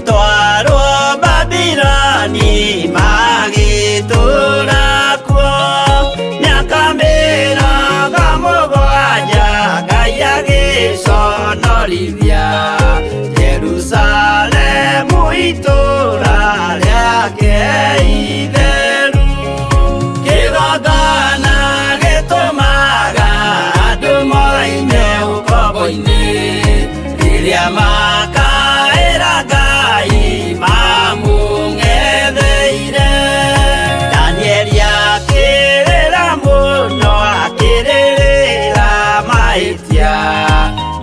Magĩtwarwo Babiloni magĩtũũra kuo mĩaka 70, Ngai agĩconorithia Jerusalemu itũũra rĩake itheru. Kĩgongona gĩtũmaga andũ moime ũkombo-inĩ rĩrĩa makaĩra Ngai mamũng'etheire. Danieli akĩrĩra mũno akĩrĩrĩra mahĩtia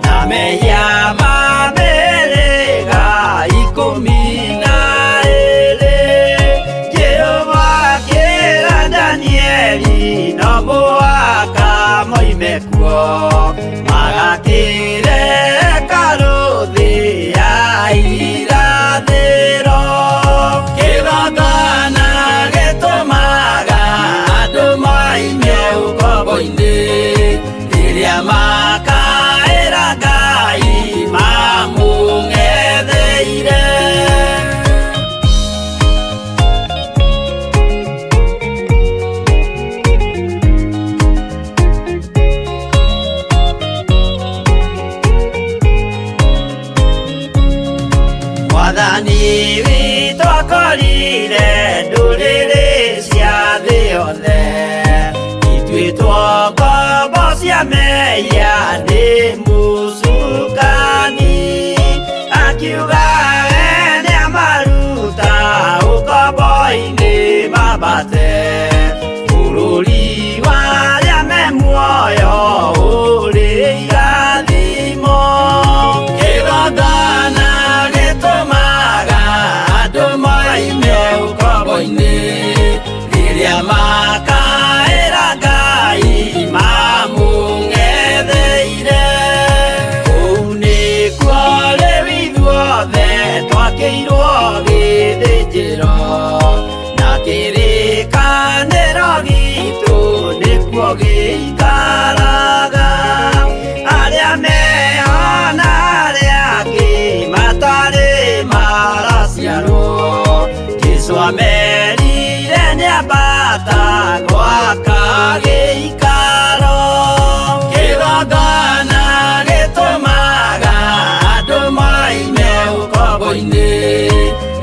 na mehia ma mĩhĩrĩga 12. Jehova akĩra Danieli no mũhaka moime kuo magakĩre hekarũ thĩ ya irathĩro. Kĩgongona gĩtũmaga andũ moime ũkombo-inĩ rĩrĩa makaĩra Ngai mamũng'etheire. Mwathani witũ akorire ndũrĩrĩ cia thĩ yothe ituĩtwo ngombo cia mehia nĩ mũcukani, akiuga we nĩamaruta ũkombo-inĩ mambate bũrũri wa arĩa me muoyo ũrĩ irathimo. Kĩgongona gĩtũmaga andũ moime ũkombo-inĩ rĩrĩa makaĩra Ngai mamũng'etheire. Kũu nĩkuo rĩu ithuothe twakĩirwo gĩthĩnjĩro na kĩrĩkanĩro gitũ nĩkuo gĩikaraga. Arĩa meho na arĩa angĩ matarĩ maraciarwo, Jesũ amerire nĩambata gwaka gĩikaro. Kĩgongona gĩtũmaga andũ moime ũkombo-inĩ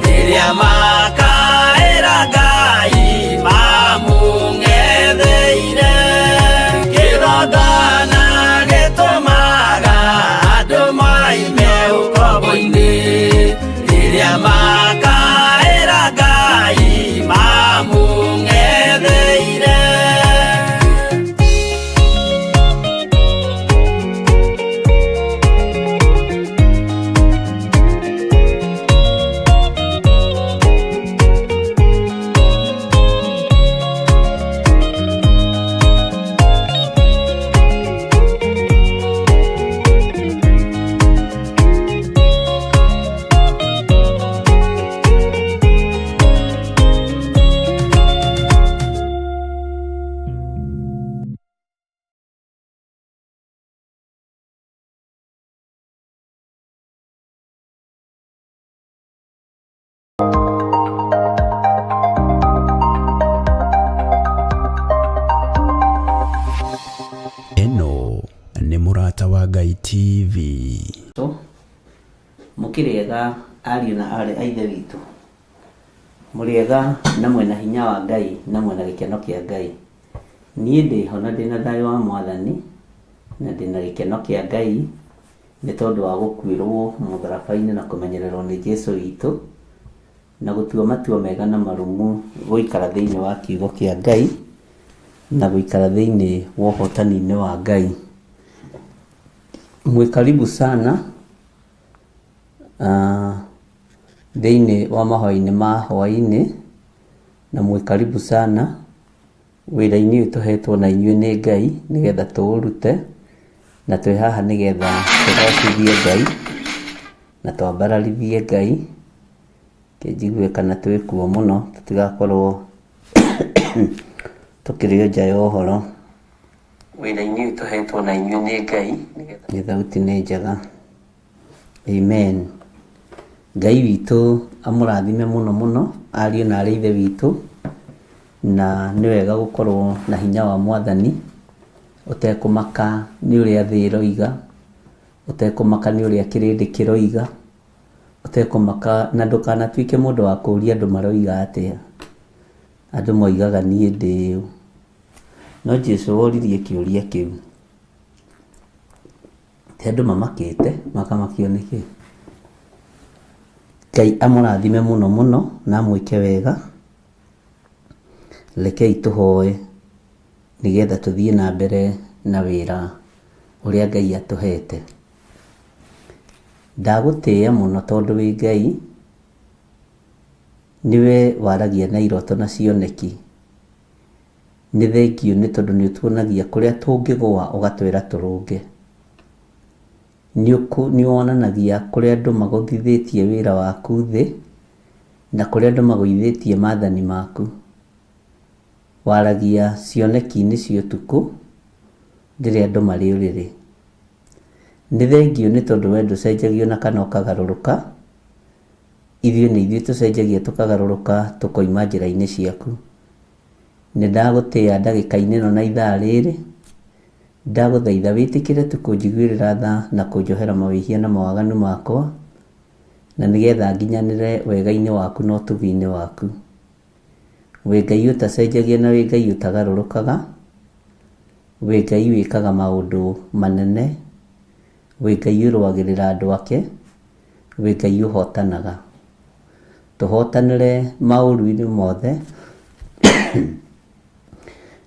rĩrĩa makaĩra Ngai mamũng'etheire. Kĩgongona gĩtũmaga andũ moime ũkombo-inĩ rĩrĩa makaĩra Ngai mamũng'etheire. Ĩno nĩ Mũrata wa Ngai TV. Mũkĩrĩega ariũ na aarĩ a Ithe witũ? Mũrĩega na mwĩna hinya wa Ngai na mwĩna gĩkeno kĩa Ngai. Niĩ ndĩho na ndĩna thayũ wa Mwathani na ndĩna gĩkeno kĩa Ngai nĩ tondũ wa gũkuĩrwo mũtharaba-inĩ na kũmenyererwo nĩ Jesu witũ na gũtua matua mega na marũmu gũikara thĩinĩ wa kiugo kĩa Ngai na gũikara thĩinĩ wa ũhotani-inĩ wa Ngai. Mwĩ karibu sana thĩinĩ wa mahoya-inĩ ma hwaĩ-inĩ na mwĩ karibu sana wĩra-inĩ ũyũ tũhetwo na inyuĩ nĩ Ngai nĩgetha tũũrute na twĩ haha nĩgetha tũgocithie Ngai na twambararithie Ngai. Kĩnjigue kana twĩ kuo mũno tũtigakorwo tũkĩrĩ nja ya ũhoro. Wĩra-inĩ ũyũ tũhetwo na inyuĩ nĩ Ngai nĩgetha thauti nĩ njega. Amen. Ngai witũ amũrathime mũno mũno ariũ na arĩ ithe witũ, na nĩ wega gũkorwo na hinya wa Mwathani, ũtekũmaka nĩ ũrĩa thĩ ĩroiga, ũtekũmaka nĩ ũrĩa kĩrĩndĩ kĩroiga, ũtekũmaka na ndũkanatuĩke mũndũ wa kũũria andũ maroiga atĩa. Andũ moigaga niĩ ndĩ ũ. No Jesu oririe kĩũria kĩu. Ti andũ mamakĩte, makamakio nĩkĩ? Ngai amũrathime mũno mũno na amwĩke wega. Rekei tũhoe nĩgetha tũthiĩ na mbere na wĩra ũrĩa Ngai atũhete. Ndagũtĩĩa mũno tondũ wĩ Ngai, nĩwe waragia na iroto na cioneki. Nĩ thengiũ nĩ tondũ nĩ ũtuonagia kũrĩa tũngĩgũa ũgatwĩra tũrũnge. Nĩ wonanagia kũrĩa andũ magũthithĩtie wĩra waku thĩ, na kũrĩa andũ magũithĩtie maathani maku. Waragia cioneki-inĩ cia ũtukũ, rĩrĩa andũ marĩ ũrĩrĩ. Nĩ thengiũ nĩ tondũ we ndũcenjagia ona kana ũkagarũrũka, ithuĩ nĩ ithuĩ tũcenjagia tũkagarũrũka tũkoima njĩra-inĩ ciaku. Nĩ ndagũtĩĩa ndagĩka-inĩ ĩno na ithaa rĩrĩ, ndagũthaitha wĩtĩkĩre tu kũnjiguĩrĩra tha na kũnjohera mawĩhia na mawaganu makwa, na nĩgetha nginyanĩre wega-inĩ waku na ũtugi-inĩ waku. Wĩ Ngai ũtacenjagia na wĩ Ngai ũtagarũrũkaga, wĩ Ngai wĩkaga maũndũ manene, wĩ Ngai ũrũagĩrĩra andũ ake, wĩ Ngai ũhotanaga. Tũhotanĩre maũru-inĩ mothe,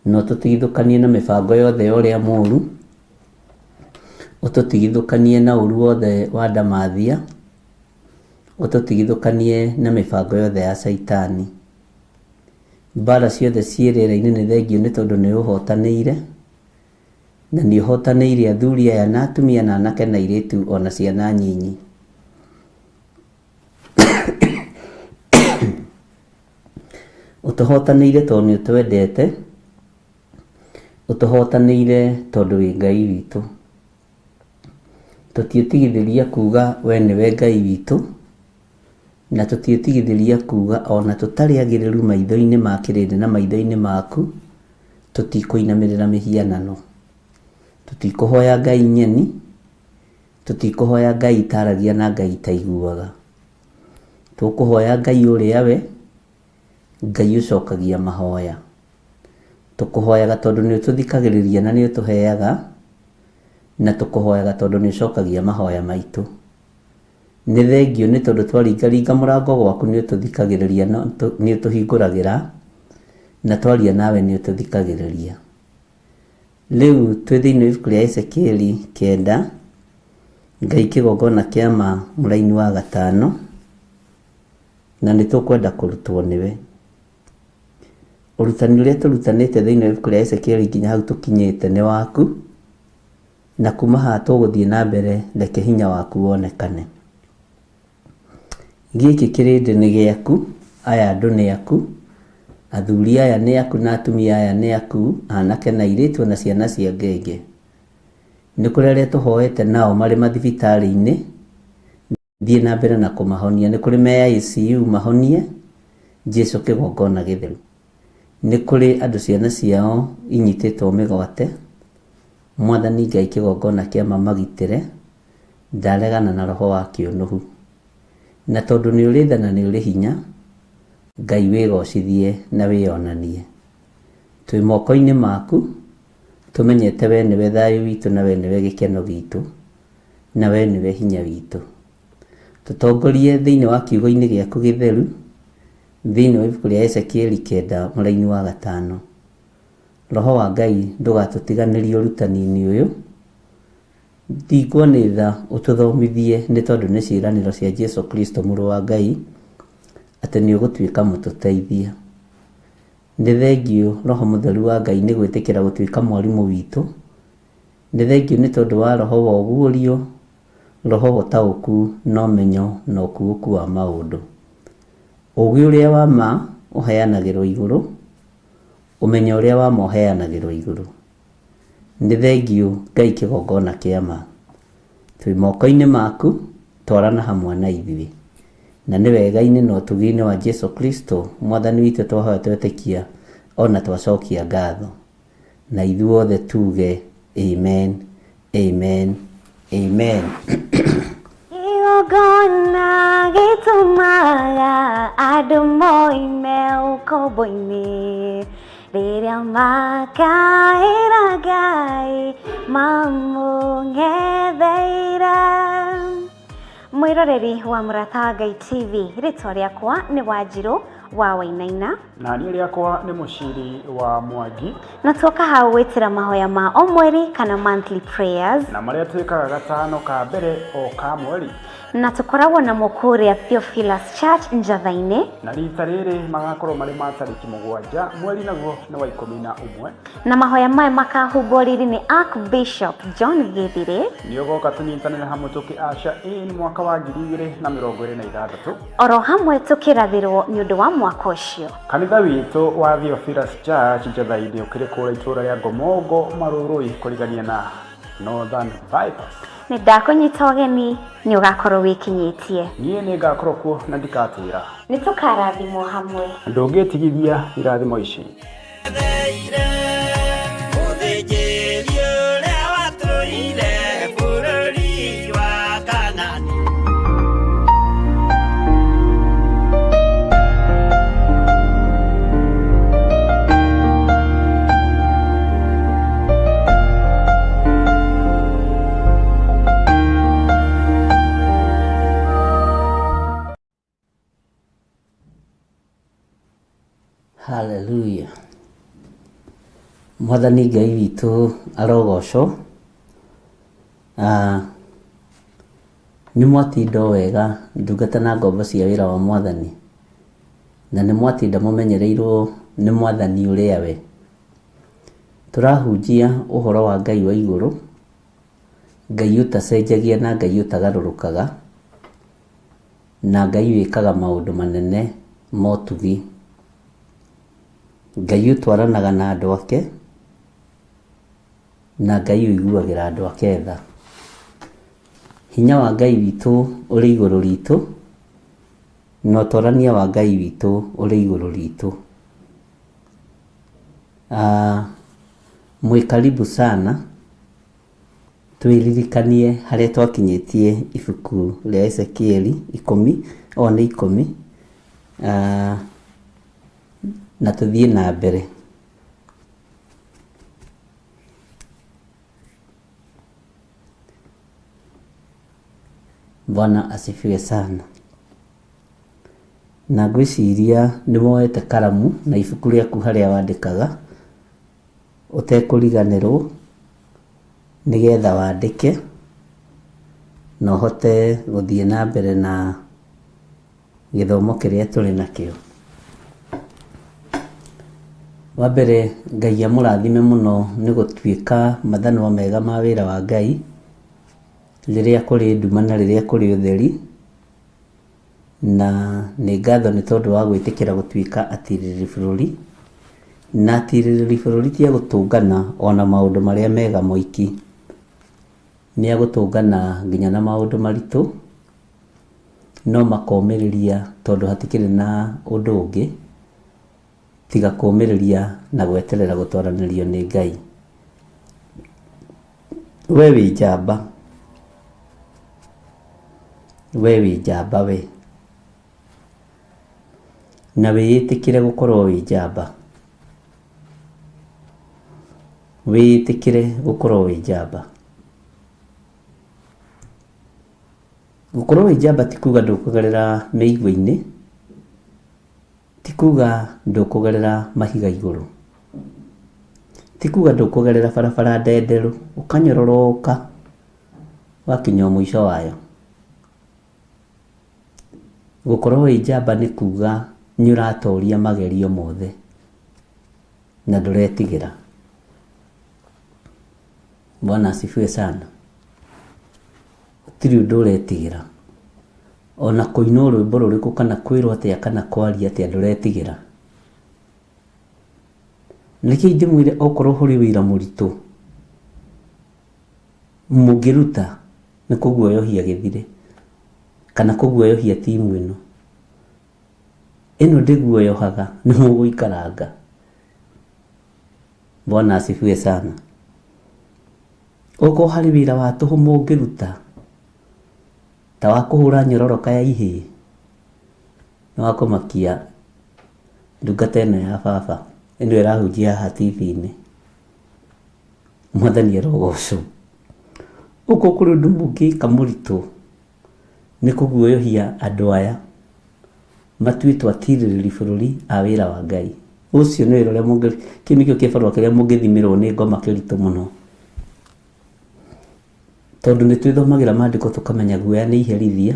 na ũtũtigithũkanie na mĩbango yothe ya ũrĩa mũru, ũtũtigithũkanie na ũru wothe wa ndamathia, ũtũtigithũkanie na mĩbango yothe ya caitani. Mbara ciothe ciĩ rĩera-inĩ nĩ thengiũ nĩ tondũ nĩ ũhotanĩire, na nĩ ũhotanĩire athuri aya na atumia na anake na airĩtu ona ciana nyinyi. Ũtũhotanĩire tondũ nĩ ũtwendete, ũtũhotanĩire tondũ wĩ Ngai witũ. Tũtiĩtigithĩria kuga we nĩwe Ngai witũ, na tũtiĩtigithĩria kuga ona tũtarĩ agĩrĩru maitho-inĩ ma kĩrĩndĩ na maitho-inĩ maku, tũtikũinamĩrĩra mĩhianano. Tũtikũhoya ngai nyeni, tũtikũhoya ngai itaragia na ngai itaiguaga. Tũkũhoya Ngai ũrĩa we, Ngai ũcokagia mahoya. Tũkũhoyaga tondũ nĩ ũtũthikagĩrĩria na nĩ ũtũheaga, na tũkũhoyaga tondũ nĩ ũcokagia mahoya maitũ. Nĩ thengiũ nĩ tondũ twaringaringa mũrango gwaku nĩ ũtũthikagĩrĩria na nĩ ũtũhingũragĩra, na twaria nawe nĩ ũtũthikagĩrĩria. Rĩu twĩ thĩinĩ wa ibuku rĩa Ezekieli 9, Ngai kĩgongona kĩa ma mũraini wa gatano, na nĩ tũkwenda kũrutwo nĩwe. Ũrutani ũrĩa tũrutanĩte thĩinĩ wa ibuku rĩa Ezekieli nginya hau tũkinyĩte nĩ waku, na kuma haha tũgũthiĩ na mbere reke hinya waku wonekane. Gĩkĩ kĩrĩndĩ nĩ gĩaku, aya andũ nĩ aku, athuri aya nĩ aku na atumia aya nĩ aku, anake na airĩtu ona ciana cia ngenge. Nĩ kũrĩ arĩa tũhoete nao marĩ mathibitarĩ-inĩ, thiĩ na mbere na kũmahonia. Nĩ kũrĩ me ICU mahonie, Jesu kĩgongona gĩtheru. Nĩ kũrĩ andũ ciana ciao inyitĩtwo mĩgwate, Mwathani Ngai kĩgongona kĩa ma magitĩre, ndaregana na roho wa kĩũnũhu. Na tondũ nĩ ũrĩ tha na nĩ ũrĩ hinya, Ngai wĩgocithie na wĩyonanie. Twĩ moko-inĩ maku, tũmenyete we nĩwe thayũ witũ na we nĩwe gĩkeno gitũ, na we nĩwe hinya witũ. Tũtongorie thĩinĩ wa kiugo-inĩ gĩaku gĩtheru, thĩinĩ wa ibuku rĩa Ezekieli 9 mũraini wa gatano. Roho wa Ngai ndũgatũtiganĩrie ũrutani-inĩ ũyũ, Ndingwo nĩ tha ũtũthomithie nĩ tondũ nĩ ciĩranĩro cia Jesu Kristo mũrũ wa Ngai atĩ nĩ ũgũtuĩka mũtũteithia. Nĩ thengiũ Roho Mũtheru wa Ngai nĩ gwĩtĩkĩra gũtuĩka mwarimũ witũ. Nĩ thengiũ nĩ tondũ wa Roho wa ũguũrio, Roho wa ũtaũku na ũmenyo na ũkuũku wa maũndũ. Ũgĩ ũrĩa wa ma ũheanagĩrwo igũrũ, ũmenyo ũrĩa wa ma ũheanagĩrwo igũrũ. Nĩ thengiũ Ngai kĩgongona kĩa ma. Twĩ moko-inĩ maku, twarana hamwe na ithuĩ. Na nĩ wega-inĩ na ũtugi-inĩ wa Jesu Kristo Mwathani witũ twahoya twetĩkia ona twacokia ngatho. Na ithuothe tuge amen, amen, amen. Kĩgongona gĩtũmaga andũ moime ũkombo-inĩ rĩrĩa makaĩra Ngai mamũng'etheire. Mwĩroreri wa Mũrata wa Ngai TV, rĩtwa rĩakwa nĩ Wanjirũ wa Wainaina. Na niĩ rĩakwa nĩ Mũciri wa Mwangi. Na tuoka hau gwĩtĩra mahoya ma o mweri kana monthly prayers. Na marĩa twĩkaga gatano ka mbere o ka mweri. Na tũkoragwo namo kũrĩa Theophilus Church Njatha-inĩ. Na rita rĩrĩ magakorwo marĩ ma tarĩki 7 mweri naguo nĩ wa 11. Na mahoya maya makahumbwo riri nĩ Archbishop John Githire. Nĩ ũgoka tũnyitanĩre hamwe tũkĩ usher in mwaka wa 2026. Oro hamwe tũkĩrathĩrwo nĩ ũndũ wa mwaka ũcio. Kanitha witũ wa Theophilus Church Njatha-inĩ ũkĩrĩ kũrĩa itũũra rĩa Ngomongo Marũrũi kũrigania na Northern Bypass. Nĩ ndakũnyita ũgeni nĩ ũgakorwo wĩkinyĩtie. Niĩ nĩ ngakorwo kuo na ndikatĩra. Nĩ tũkarathimwo hamwe. Ndũngĩtigithia irathimo ici. Mũthĩnjĩri ũrĩa watũire bũrũri wa Kanani. Hallelujah. Mwathani Ngai witũ arogocwo. Nĩ mwatinda o wega ndungata na ngombo cia wĩra wa Mwathani, na nĩ mwatinda mũmenyereirwo nĩ Mwathani ũrĩa we. Tũrahunjia ũhoro wa Ngai wa igũrũ, Ngai ũtacenjagia na Ngai ũtagarũrũkaga, na Ngai wĩkaga maũndũ manene ma ũtugi. Ngai ũtwaranaga na andũ ake, na Ngai ũiguagĩra andũ ake tha. Hinya wa Ngai witũ ũrĩ igũrũ ritũ, na ũtwarania wa Ngai witũ ũrĩ igũrũ ritũ. Mwĩ karibu sana twĩririkanie harĩa twakinyĩtie ibuku rĩa Ezekieli 10, o nĩ 10, na tũthiĩ na mbere. Bwana asifiwe sana. Na ngwĩciria nĩ woete karamu na ibuku rĩaku harĩa wandĩkaga ũtekũriganĩrwo, nĩgetha wandĩke na ũhote gũthiĩ na mbere na gĩthomo kĩrĩa tũrĩ nakĩo. Wa mbere, Ngai amũrathime mũno nĩ gũtuĩka mathanwa mega ma wĩra wa Ngai rĩrĩa kũrĩ nduma na rĩrĩa kũrĩ ũtheri, na nĩ ngatho nĩ tondũ wa gwĩtĩkĩra gũtuĩka atirĩrĩri bũrũri, na atirĩrĩri bũrũri ti a gũtũngana ona maũndũ marĩa mega moiki, nĩ a gũtũngana nginya na maũndũ maritũ, no makomĩrĩria tondũ hatikĩrĩ na ũndũ ũngĩ tiga kũmĩrĩria na gweterera gũtwaranĩrio nĩ Ngai. We wĩ njamba, we wĩ njamba we, na wĩĩtĩkĩre gũkorwo wĩ njamba, wĩĩtĩkĩre gũkorwo wĩ njamba. Gũkorwo wĩ njamba ti kuga ndũkũgerera mĩigua-inĩ, ti kuga ndũkũgerera mahiga igũrũ, ti kuga ndũkũgerera barabara ndenderũ ũkanyororoka wakinya o mũico wayo. Gũkorwo wĩ njamba nĩ kuga nĩ ũratoria magerio mothe na ndũretigĩra. Bwana asifiwe sana. Gũtirĩ ũndũ ũretigĩra, ona kũinwo rwĩmbo rũrĩkũ kana kwĩrwo atĩa kana kwaria atĩa ndũretigĩra. Nĩkĩo ndĩmwĩre okorwo hũrĩ wĩra mũritũ mũngĩruta nĩ kũguoyohia gĩthire kana kũguoyohia timu ĩno. Ĩno ndĩguoyohaga nĩ mũgũikaranga. Bwana asifiwe sana. Okorwo harĩ wĩra wa tũhũ mũngĩruta ta wa kũhũra nyororoka ya ihĩĩ nĩ wa kũmakia ndungata ĩno ya baba ĩno ĩrahunjia haha TV-inĩ. Mwathani arogocwo. Okorwo kũrĩ ũndũ mũngĩka mũritũ nĩ kũguoyohia andũ aya matuĩtwo atirĩrĩri bũrũri a wĩra wa Ngai. Ũcio nĩ wĩra ũrĩa mũngĩ, kĩu nĩkĩo kĩbarũa kĩrĩa mũngĩthimĩrwo nĩ ngoma kĩritũ mũno. Tondũ nĩ twĩthomagĩra maandĩko tũkamenya guoya nĩ iherithia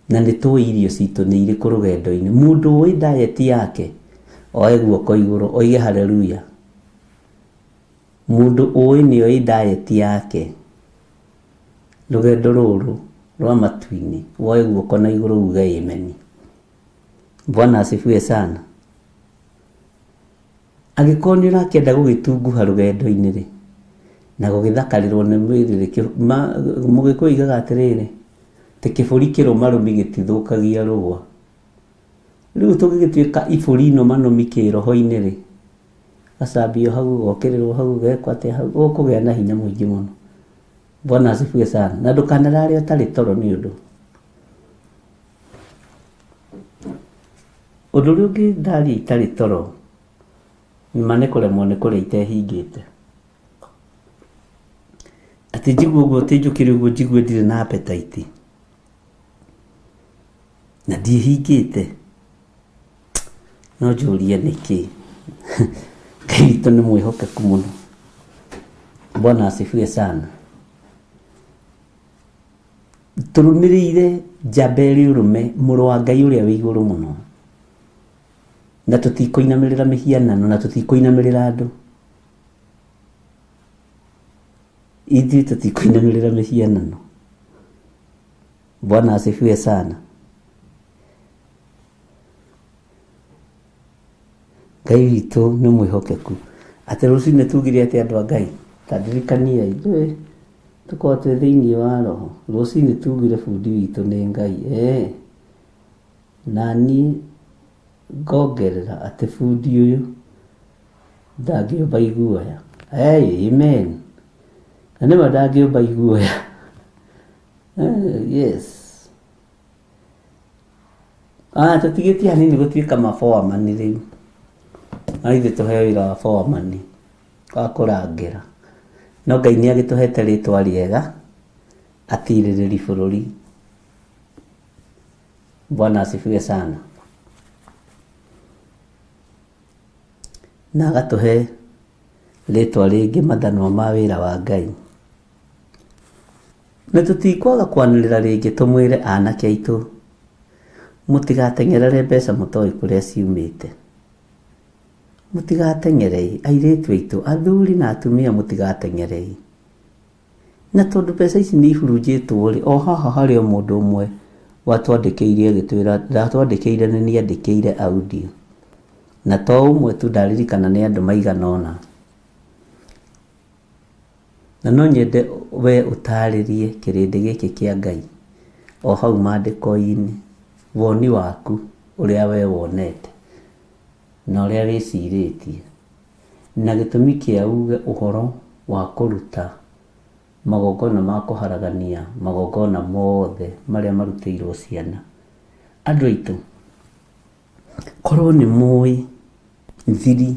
na nĩ tũĩ irio citũ nĩ irĩkũ rũgendo-inĩ. Mũndũ ũĩ diet yake oe guoko igũrũ oige haleluya. Mũndũ ũĩ nĩ oĩ diet yake rũgendo rũrũ rwa matu-inĩ woe guoko na igũrũ uge amen. Bwana asifiwe sana. Angĩkorwo nĩ ũrakĩenda gũgĩtunguha rũgendo-inĩ rĩ, na gũgĩthakarĩrwo nĩ mwĩrĩ rĩ, Mũgĩkũyũ oigaga atĩrĩrĩ, atĩ kĩbũri kĩrũmarũmi gĩtithũkagia rũa. Rĩu tũngĩgĩtuĩka ibũri nũmanũmi kĩroho-inĩ rĩ, gacambio hau, gokĩrĩrwo hau, gekwo atĩa hau, ũkũgĩa na hinya mũingĩ mũno. Bwana asifiwe sana. Na ndũkanarare ũtarĩ toro nĩ ũndũ. Ũndũ ũrĩa ũngĩ ndaria itarĩ toro, ma nĩ kũremwo nĩ kũrĩa itehingĩte. Atĩ njigue ũguo, atĩ njũkĩre ũguo njigue ndirĩ na appetite. Na ndiĩhingĩte. No njũrie nĩkĩ. Ngai witũ nĩ mwĩhokeku mũno. Bwana asifiwe sana. Tũrũmĩrĩire njamba ĩrĩ ũrũme, mũrũ wa Ngai ũrĩa wĩ igũrũ mũno. Na tũtikũinamĩrĩra mĩhianano, na tũtikũinamĩrĩra andũ. Ithuĩ tũtikũinamĩrĩra mĩhianano. Bwana asifiwe sana. Ngai witũ nĩ mwĩhokeku. Atĩ rũcinĩ tugire atĩ andũ a Ngai, ta ndirikaniai, ndũĩ tũkorwo twĩ thĩinĩ wa roho. Rũcinĩ tugire bundi witũ nĩ Ngai. Na niĩ ngongerera atĩ bundi ũyũ ndangĩũmba iguoya. Amen. Na nĩma ndangĩũmba iguoya. Yes. Tũtigĩtie hanini gũtuĩka maboamani rĩu. No ithuĩ tũheo wĩra wa boamani wa kũrangĩra. No Ngai nĩ agĩtũhete rĩtwa rĩega atirĩrĩri bũrũri. Bwana asifiwe sana. Na agatũhe rĩtwa rĩngĩ mathanwa ma wĩra wa Ngai. Na tũtikwaga kwanĩrĩra rĩngĩ tũmwĩre anake aitũ mũtigateng'erere mbeca mũtoĩ kũrĩa ciumĩte. Mũtigateng'ere, airĩtu aitũ, athuri na atumia mũtigateng'ere. Na tondũ mbeca ici nĩ ihurunjĩtwo rĩ, o haha harĩ o mũndũ ũmwe watwandĩkĩire agĩtwĩra, ndatwandĩkĩire nĩ niandĩkĩire audio. Na to ũmwe tu ndaririkana nĩ andũ maigana ũna. Na no nyende we ũtarĩrie kĩrĩndĩ gĩkĩ kĩa Ngai o hau maandĩko-inĩ, woni waku ũrĩa we wonete na ũrĩa wĩcirĩtie, na gĩtũmi kĩa uge ũhoro wa kũruta magongona ma kũharagania magongona mothe marĩa marutĩirwo ciana. Andũ aitũ, korwo nĩ mũĩ thiri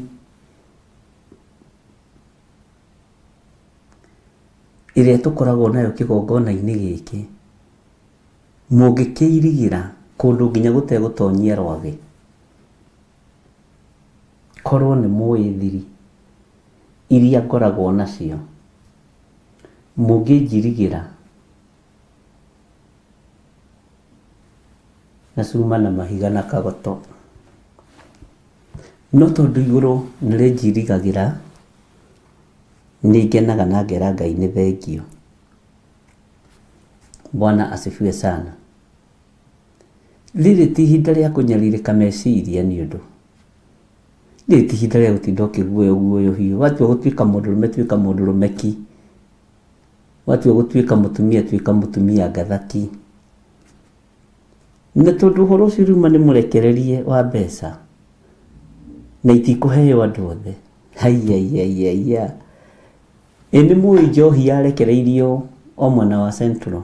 ĩrĩa tũkoragwo nayo kĩgongona-inĩ gĩkĩ, mũngĩkĩirigĩra kũndũ nginya gũtegũtonyia rwagĩ. Korwo nĩ mũĩ thiri iria ngoragwo nacio, mũngĩnjirigĩra na cuma na mahiga na kagoto. No tondũ igũrũ nĩ rĩnjirigagĩra, nĩ ngenaga na ngera Ngai nĩ thengio. Bwana asifiwe sana. Rĩrĩ ti ihinda rĩa kũnyarirĩka meciria nĩ ũndũ. Rĩrĩ ti ihinda rĩa gũtinda ũkĩguoyoguoyohio. Watua gũtuĩka mũndũrũme tuĩka mũndũrũme ki. Watua gũtuĩka mũtumia tuĩka mũtumia ngathaki. Na tondũ ũhoro ũcio rĩu nĩ mũrekererie wa mbeca na itikũheo andũ othe. Haiyaiyaiya. Ĩ nĩ mũĩ njohi yarekereirio o mwena wa Central.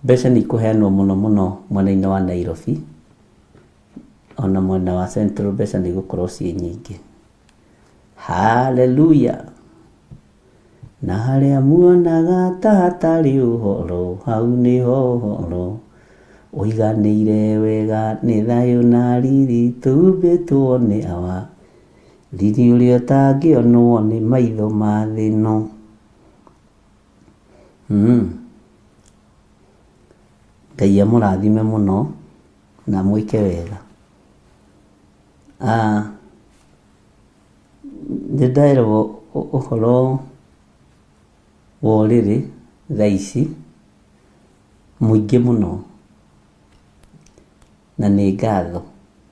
Mbeca nĩ ikũheanwo mũno mũno mwena-inĩ wa Nairobi, ona mwena wa Central mbeca nĩ igũkorwo ciĩ nyingĩ. Hallelujah. Na harĩa muonaga ta hatarĩ ũhoro, hau nĩho ũhoro ũiganĩire wega, nĩ thayũ na riri tũhumbĩtwo nĩ awa, riri ũrĩa ũtangĩonwo nĩ maitho ma thĩ ĩno. Ngai amũrathime mũno na amwĩke wega. Nĩ nderwo ũhoro wa ũrĩrĩ thaa ici mũingĩ mũno, na nĩ ngatho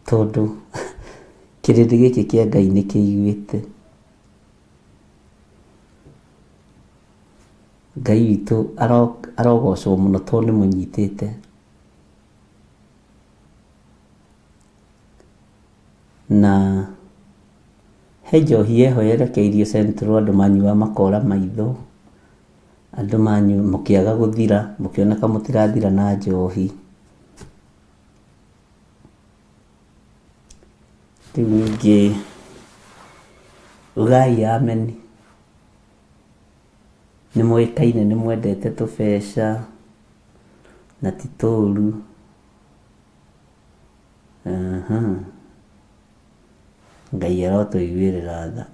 tondũ kĩrĩndĩ gĩkĩ kĩa Ngai nĩ kĩiguĩte. Ngai witũ arogocwo mũno tondũ nĩ mũnyitĩte. Na he njohi ĩho yerekeirio Central andũ manyua makora maitho, andũ manyua mũkĩaga gũthira, mũkĩoneka mũtirathira na njohi. Rĩu ningĩ ugai ameni. Nĩ mũĩkaine nĩ mwendete tũbeca na ti tũru. Ngai arotũiguĩrĩra tha.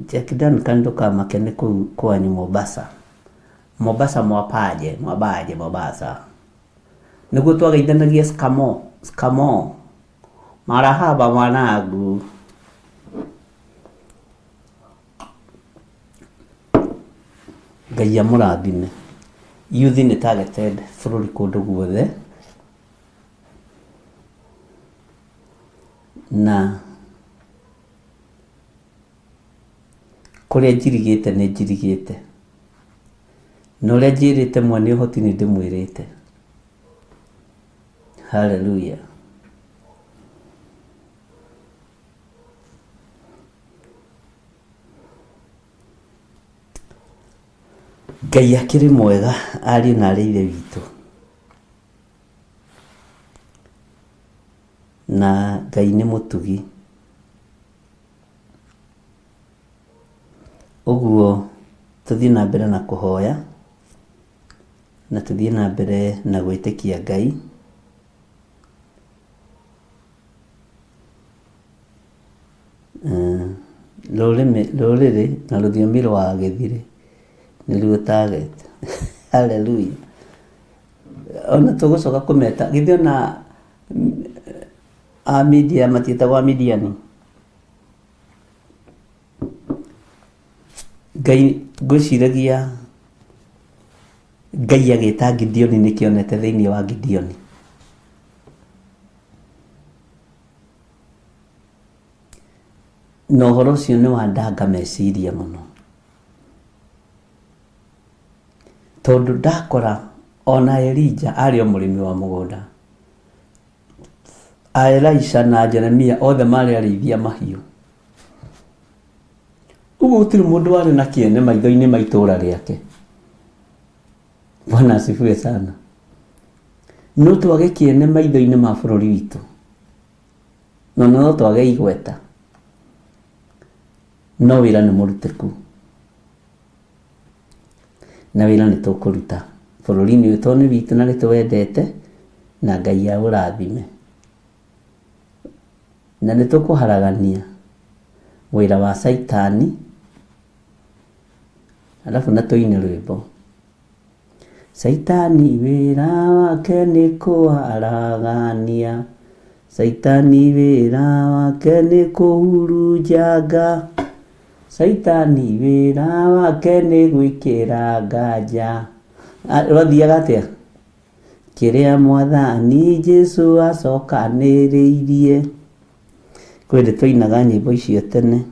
Jack Duncan ndũkamake nĩ kũu kwanyu Mombasa. Mombasa mwapaje, mwabaje Mombasa. Nĩguo twageithanagia skamo, skamo. Marahaba mwanangu. Ngai amũrathime. Youth nĩ targeted bũrũri kũndũ guothe. Na kũrĩa njirigĩte nĩ njirigĩte. Na ũrĩa njĩrĩte mwene ũhoti nĩ ndĩmwĩrĩte. Hallelujah. Ngai akĩrĩ mwega ariũ na arĩ ithe witũ. Na Ngai nĩ mũtugi. Ũguo tũthiĩ na mbere na kũhoya, na tũthiĩ na mbere na gwĩtĩkia Ngai. Rũrĩmĩ, rũrĩrĩ na rũthiomi rwa gĩthirĩ nĩruo target. Hallelujah. Ona tũgũcoka kũmeta, githĩ ona a media matiĩtagwo a mediani? Ngai ngwĩciragia Ngai agĩta Gideoni nĩkĩ onete thĩinĩ wa Gideoni. Na ũhoro ũcio nĩ wandanga meciria mũno. Tondũ ndakora ona Elija arĩ o mũrĩmi wa mũgũnda. A Elisha na Jeremia othe marĩ arĩithia mahiũ. Ũguo gũtirĩ mũndũ warĩ na kĩene maitho-inĩ ma itũũra rĩake. Bwana asifiwe sana. No twage kĩene maitho-inĩ ma bũrũri witũ. Na no twage igweta. No wĩra nĩ mũrutĩku. Na wĩra nĩ tũkũruta. Bũrũri-inĩ ũyũ tondũ nĩ witũ na nĩ tũwendete, na Ngai aũrathime. Na nĩ tũkũharagania wĩra wa caitani, alafu na tũine rwĩmbo. Caitani wĩra wake nĩ kũharagania, caitani wĩra wake nĩ kũhurunjanga, caitani wĩra wake nĩ gwĩkĩra nganja. Rwathiaga atĩa? Kĩrĩa mwathani Jesu acokanĩrĩirie. Kwĩ hĩndĩ twainaga nyĩmbo icio tene.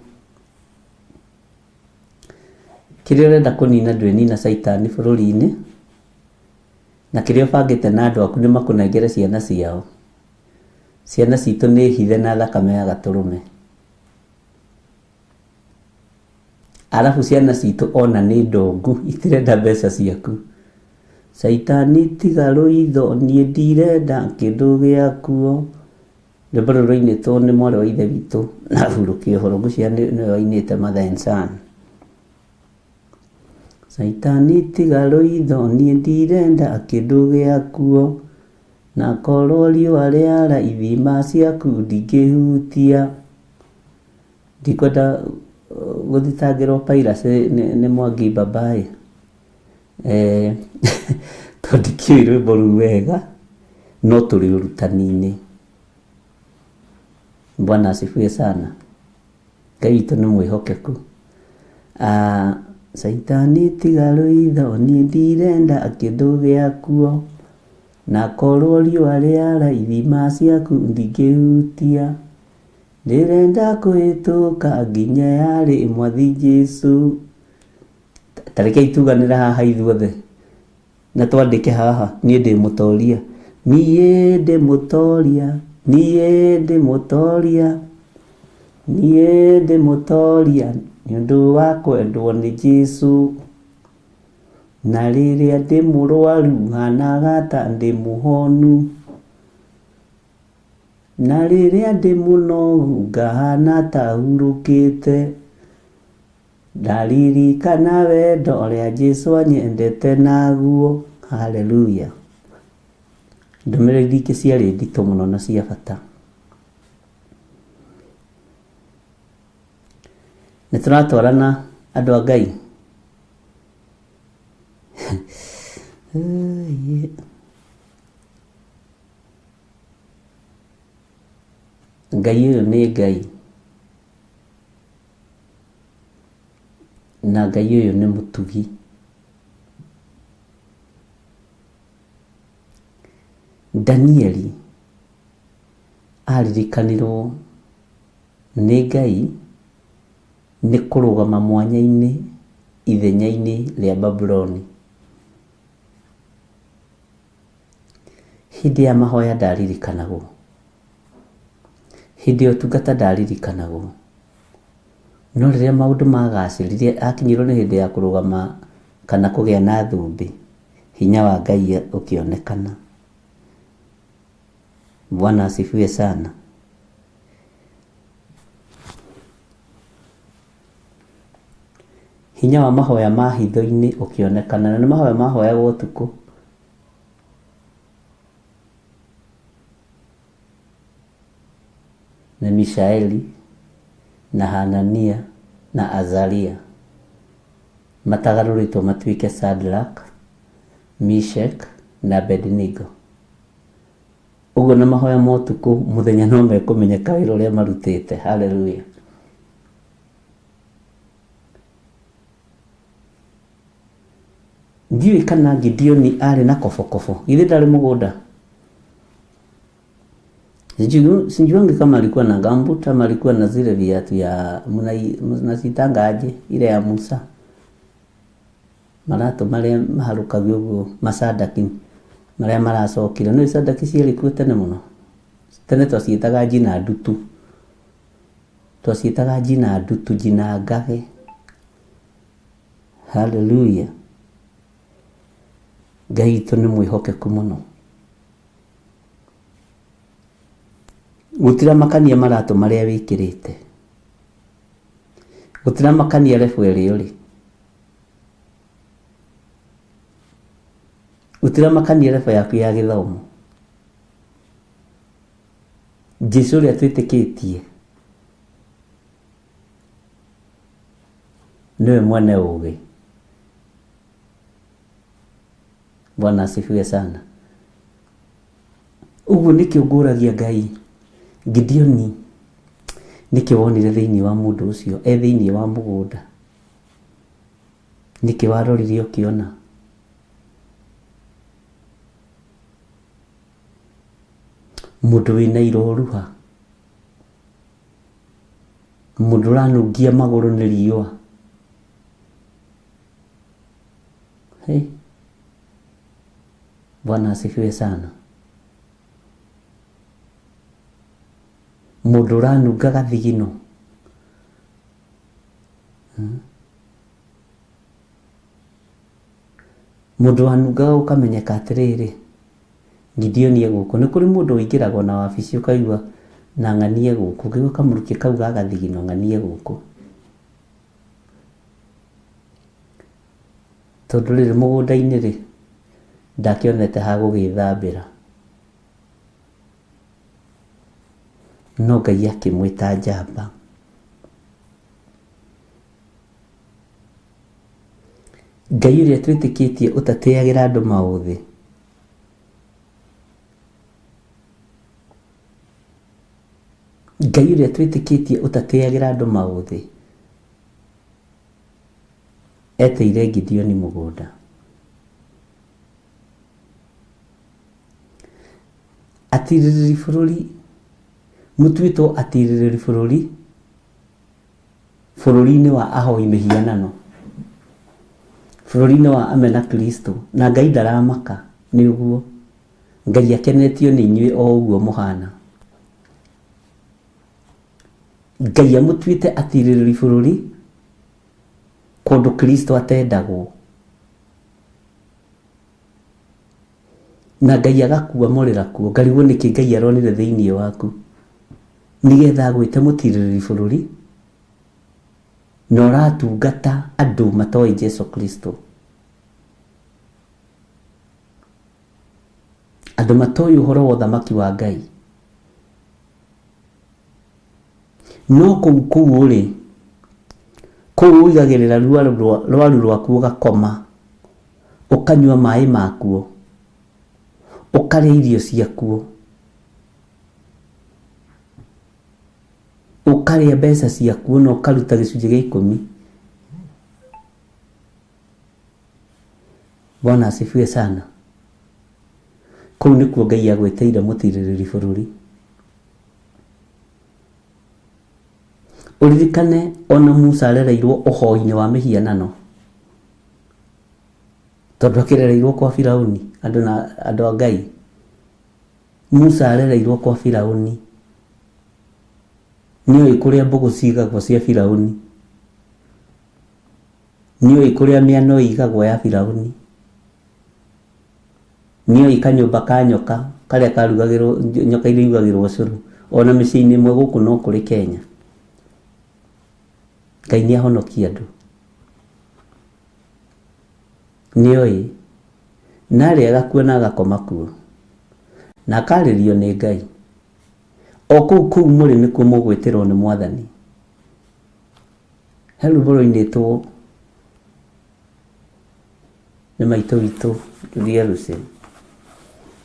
Kĩrĩa ũrenda kũnina ndwĩnina caitani bũrũri-inĩ, na kĩrĩa ũbangĩte na andũ aku nĩ makũnengere ciana ciao. Ciana citũ nĩ hithe na thakame ya gatũrũme. Arabu ciana citũ ona nĩ ndongu itirenda mbeca ciaku. Caitani tiga rũitho niĩ ndirenda kĩndũ gĩakuo. Rwĩmbo rũrũ rũinĩtwo nĩ mwarĩ wa ithe witũ na hurũke ũhoro ngwĩciria nĩwe wainĩte Mother and Son. Caitani tiga rũitho niĩ ndirenda kĩndũ gĩakuo. Na korwo riũa rĩara ithima ciaku ndingĩhutia. Ndikwenda gũthitangĩrwo piracy nĩ Mwangi Babaĩ. Tondũ ndikĩũĩ rwĩmbo rũu wega, no tũrĩ ũrutani-inĩ. Bwana asifiwe sana. Ngai witũ nĩ mwĩhokeku. Ah, Caitani tiga rũitho niĩ ndirenda kĩndũ gĩakuo. Na korwo riũa rĩara ithima ciaku ndingĩhutia. Ndĩrenda kũhĩtũka nginya yarĩ mwathi Jesu. Ta rekei tuganĩre haha ithuothe na twandĩke haha niĩ ndĩ mũtoria. Niĩ ndĩ mũtoria, niĩ ndĩ mũtoria, niĩ ndĩ mũtoria nĩ ũndũ wa kwendwo nĩ Jesu. Na rĩrĩa ndĩ mũrwaru hanaga ta ndĩ mũhonu. Na rĩrĩa ndĩ mũnogu ngahana ta hurũkĩte. Ndaririkana wendo ũrĩa Jesu anyendete naguo. Haleluya. Ndũmĩrĩri ingĩ ciarĩ nditũ mũno na cia bata. Nĩ tũratwarana andũ a Ngai. Ngai ũyũ nĩ Ngai. Na Ngai ũyũ nĩ mũtugi. Danieli aririkanirwo nĩ Ngai nĩ kũrũgama mwanya-inĩ ithenya-inĩ rĩa Babuloni. Hĩndĩ ya mahoya ndaririkanagwo. Hĩndĩ ya ũtungata ndaririkanagwo. No rĩrĩa maũndũ magacĩrire akinyirwo nĩ hĩndĩ ya kũrũgama kana kũgĩa na thũmbĩ, hinya wa Ngai ũkĩonekana. Bwana asifiwe sana. Hinya wa mahoya ma hitho-inĩ ũkĩonekana, na nĩ mahoya mahoyagwo ũtukũ. Na Mishaeli na Hanania na Azaria matagarũrĩtwo matuĩke Shadrach, Meshach na Abednego. Ũguo na mahoya ma ũtukũ mũthenya no mekũmenyeka wĩra ũrĩa marutĩte. Haleluya. Ndiũĩ kana Gideoni arĩ na kobokobo. Githĩ ndarĩ mũgũnda? Sijuangi kama alikuwa na gumboot ama alikuwa na zile viatu ya mnazitanga aje ile ya Musa. Maratũ marĩa maharũkagio ũguo macandaki marĩa maracokire. Nĩ candaki ciarĩ kuo tene mũno. Tene twaciĩtaga njina ndutu. Twaciĩtaga njina ndutu, njina ngage. Haleluya. Ngai witũ nĩ mwĩhokeku mũno. Gũtiramakania maratũ marĩa wĩkĩrĩte. Gũtiramakania level ĩrĩa ũrĩ. Gũtiramakania level yaku ya gĩthomo. Jesu ũrĩa twĩtĩkĩtie nĩwe mwene ũgĩ. Bwana asifiwe sana. Ũguo nĩkĩo ngũragia Ngai, Gideoni nĩkĩ wonire thĩinĩ wa mũndũ ũcio e thĩinĩ wa mũgũnda? Nĩkĩ warorire ũkĩona? Mũndũ wĩna iroruha, mũndũ ũranungia magũrũ nĩ riũa. Hey. Bwana asifiwe sana. Mũndũ ũranunga gathigino. Mũndũ wanungaga ũkamenyeka atĩrĩrĩ, Gideoni e gũkũ. Nĩ kũrĩ mũndũ ũingĩraga na wabici ũkaigua na ng'anie gũkũ, ũkĩigua kamũrukĩ kau ga gathigino ng'anie gũkũ. Tondũ rĩrĩ mũgũnda-inĩ rĩ, ndakĩonete ha gũgĩthambĩra. No Ngai akĩmwĩta njamba. Ngai ũrĩa twĩtĩkĩtie ũtatĩagĩra andũ maũthĩ. Ngai ũrĩa twĩtĩkĩtie ũtatĩagĩra andũ maũthĩ etĩire Gideoni mũgũnda. Atirĩrĩri bũrũri, mũtuĩtwo atirĩrĩri bũrũri bũrũri-inĩ wa ahoi mĩhianano, bũrũri-inĩ wa amena Kristo, na Ngai ndaramaka nĩ ũguo. Ngai akenetio nĩ inyuĩ o ũguo mũhana. Ngai amũtuĩte atirĩrĩri bũrũri kũndũ Kristo atendagwo. Na Ngai agakuamũrĩra kuo. Ngarigwo nĩkĩ Ngai aronire thĩinĩ waku nĩgetha agwĩte mũtirĩrĩri bũrũri na ũratungata andũ matoĩ Jesu Kristo. Andũ matoĩ ũhoro wa ũthamaki wa Ngai. No kũu kũu ũrĩ, kũu ũigagĩrĩra rwaru rwaku ũgakoma, ũkanyua maĩ makuo, ũkarĩa irio ciakuo, ũkarĩa mbeca ciakuo na ũkaruta gĩcunjĩ gĩa ikũmi. Bwana asifiwe sana. Kũu nĩkuo Ngai agwĩtĩire mũtirĩrĩri bũrũri. Ũririkane ona Musa arereirwo ũhoi-inĩ wa mĩhianano. Tondũ akĩrereirwo kwa Firauni, andũ na andũ a Ngai. Musa arereirwo kwa Firauni. Nĩoĩ kũrĩa mbũgũ cigagwo cia Firauni. Nĩoĩ kũrĩa mĩano ĩigagwo ya Firauni. Nĩoĩ kanyũmba ka nyoka karĩa karugagĩrwo nyoka iria irugagĩrwo ũcũrũ. Ona mĩciĩ-inĩ ĩmwe gũkũ no kũrĩ Kenya. Ngai nĩ ahonokia andũ. Nĩoĩ. Na arĩaga kuo na agakoma kuo. Na akarĩrio nĩ Ngai. O kũu kũu mũrĩ nĩkuo mũgwĩtĩrwo nĩ Mwathani. He rwĩmbo rwainĩtwo nĩ maitũ witũ Julia Lucy.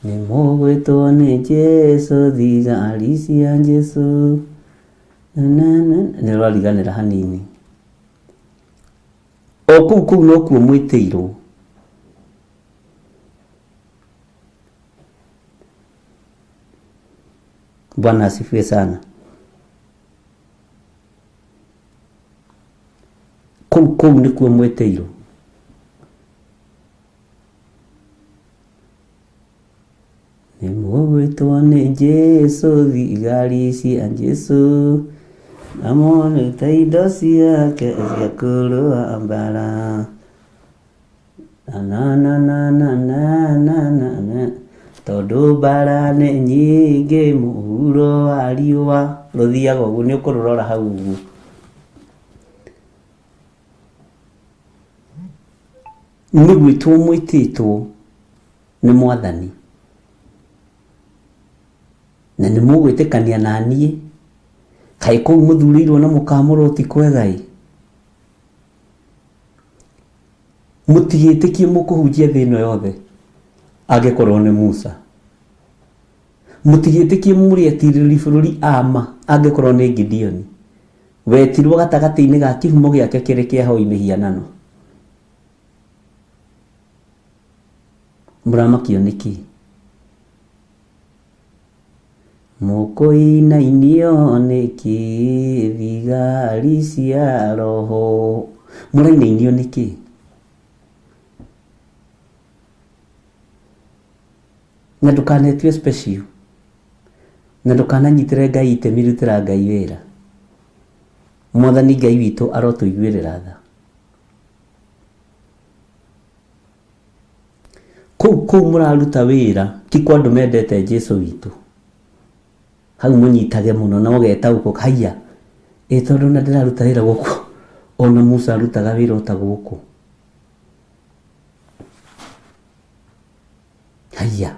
Nĩ mũgwĩtwo nĩ Jesu, thigari cia Jesu. Na, na, na. Nĩ rwariganĩra hanini. O kũu kũu nokuo mwĩtĩirwo. Bwana asifiwe sana. Kũu kũu nĩkuo mwĩtĩirwo. Nĩ mũgwĩtwo nĩ Jesu, thigari cia Jesu, na monete indo ciake cia kũrũa mbara. Na na na na na na na na. Tondũ mbara nĩ nyingĩ mũhuro wa riũa. Rũthiaga ũguo, nĩ ũkũrũrora hau ũguo. Nĩ gwĩtwo mwĩtĩtwo nĩ Mwathani. Na nĩ mũgwĩtĩkania na niĩ. Kaĩ kũu mũthurĩirwo na mũkamũrwo ti kwega ĩ. Mũtigĩtĩkie mũkũhunjia thĩ ĩno yothe angĩkorwo nĩ Musa. Mũtigĩtĩkie mũrĩ atirĩrĩri bũrũri ama angĩkorwo nĩ Gideoni. Wetirwo gatagatĩ-inĩ ga kĩhumo gĩake kĩrĩ kĩa hoi mĩhianano. Mũramakio nĩkĩ? Mũkũinainio nĩkĩ thigari cia roho? Mũrainainio nĩkĩ? Na ndũkanetue special, na ndũkananyitĩre Ngai itemi, rutĩra Ngai wĩra. Mwathani Ngai witũ arotũiguĩrĩra tha. Kũu kũu mũraruta wĩra ti kwa andũ mendete Jesu witũ. Hau mũnyitage mũno na ũgetaũkwo haiya, ĩ tondũ na ndĩraruta wĩra gũkũ, ona Musa arutaga wĩra o ta gũkũ. Haiya,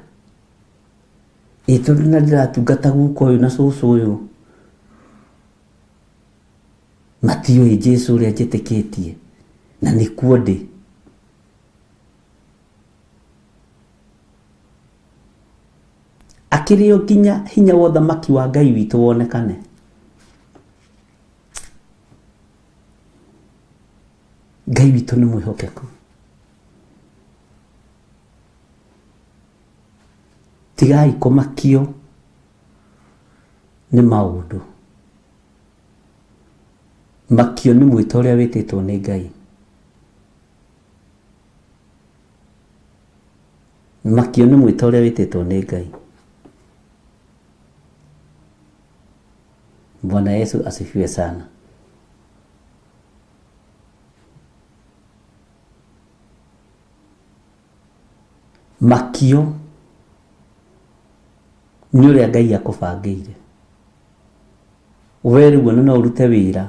ĩ tondũ na ndĩratungata guka ũyũ na cũcũ ũyũ, matiũĩ Jesu ũrĩa njĩtĩkĩtie, na nĩkuo ndĩ. Akĩrĩ o nginya hinya wa ũthamaki wa Ngai witũ wonekane. Ngai witũ nĩ mwĩhokeku. Tigai kũmakio nĩ maũndũ. Makio nĩ mwĩto ũrĩa wĩtĩtwo nĩ Ngai. Makio nĩ mwĩto ũrĩa wĩtĩtwo nĩ Ngai. Bwana Yesu asifiwe sana. Makio nĩ ũrĩa Ngai akũbangĩire. We rĩu ona no ũrute wĩra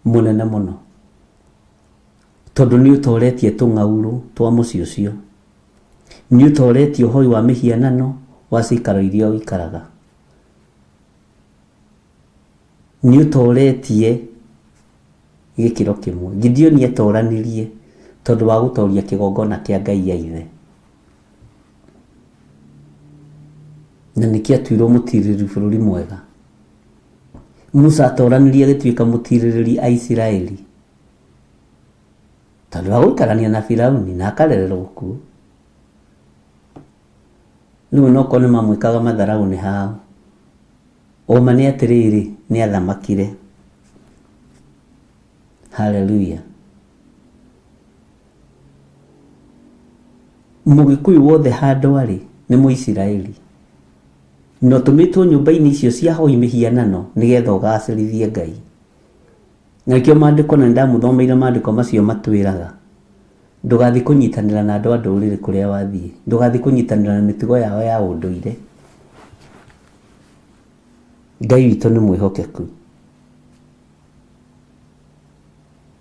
mũnene mũno, tondũ nĩ ũtoretie tũng'aurũ twa mũciĩ ũcio, nĩ ũtoretie ũhoi wa mĩhianano wa cikaro iria ũikaraga, nĩ ũtoretie gĩkĩro kĩmwe. Gideoni atoranirie tondũ wa gũtoria kĩgongona kĩa Ngai ya ithe, na nĩkĩo atuirwo mũtirĩrĩri bũrũri mwega. Musa atoranirie agĩtuĩka mũtirĩrĩri a Isiraeli tondũ wa gũikarania na Firauni na akarererwo kuo. Rĩu onokorwo nĩ mamwĩkaga matharaũ nĩ hao, ũma nĩ atĩrĩrĩ, nĩ athamakire. Haleluya. Mũgĩkũyũ wothe handũ arĩ nĩ Mũisiraeli, na ũtũmĩtwo nyũmba-inĩ icio cia hoi mĩhianano nĩgetha ũgacĩrithie Ngai. Na nĩkĩo maandĩko, na nĩndamũthomeire maandĩko macio matwĩraga ndũgathiĩ kũnyitanĩra na andũ a ndũrĩrĩ kũrĩa wathiĩ, ndũgathiĩ kũnyitanĩra na mĩtugo yao ya ũndũire. Ngai witũ nĩ mwĩhokeku.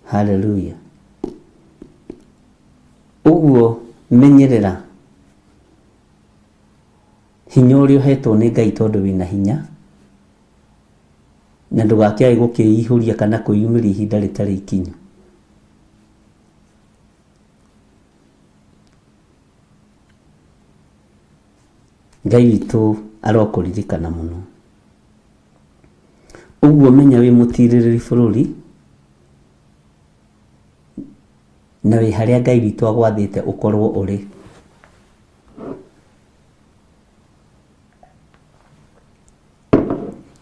Haleluya. Ũguo menyerera hinya ũrĩa ũhetwo nĩ Ngai tondũ wĩna hinya, na ndũgakĩage gũkĩihũria kana kwĩyumĩria ihinda rĩtarĩ ikinyu. Ngai witũ arokũririkana mũno. Ũguo menya wĩ mũtirĩrĩri bũrũri, na wĩ harĩa Ngai witũ agwathĩte ũkorwo ũrĩ.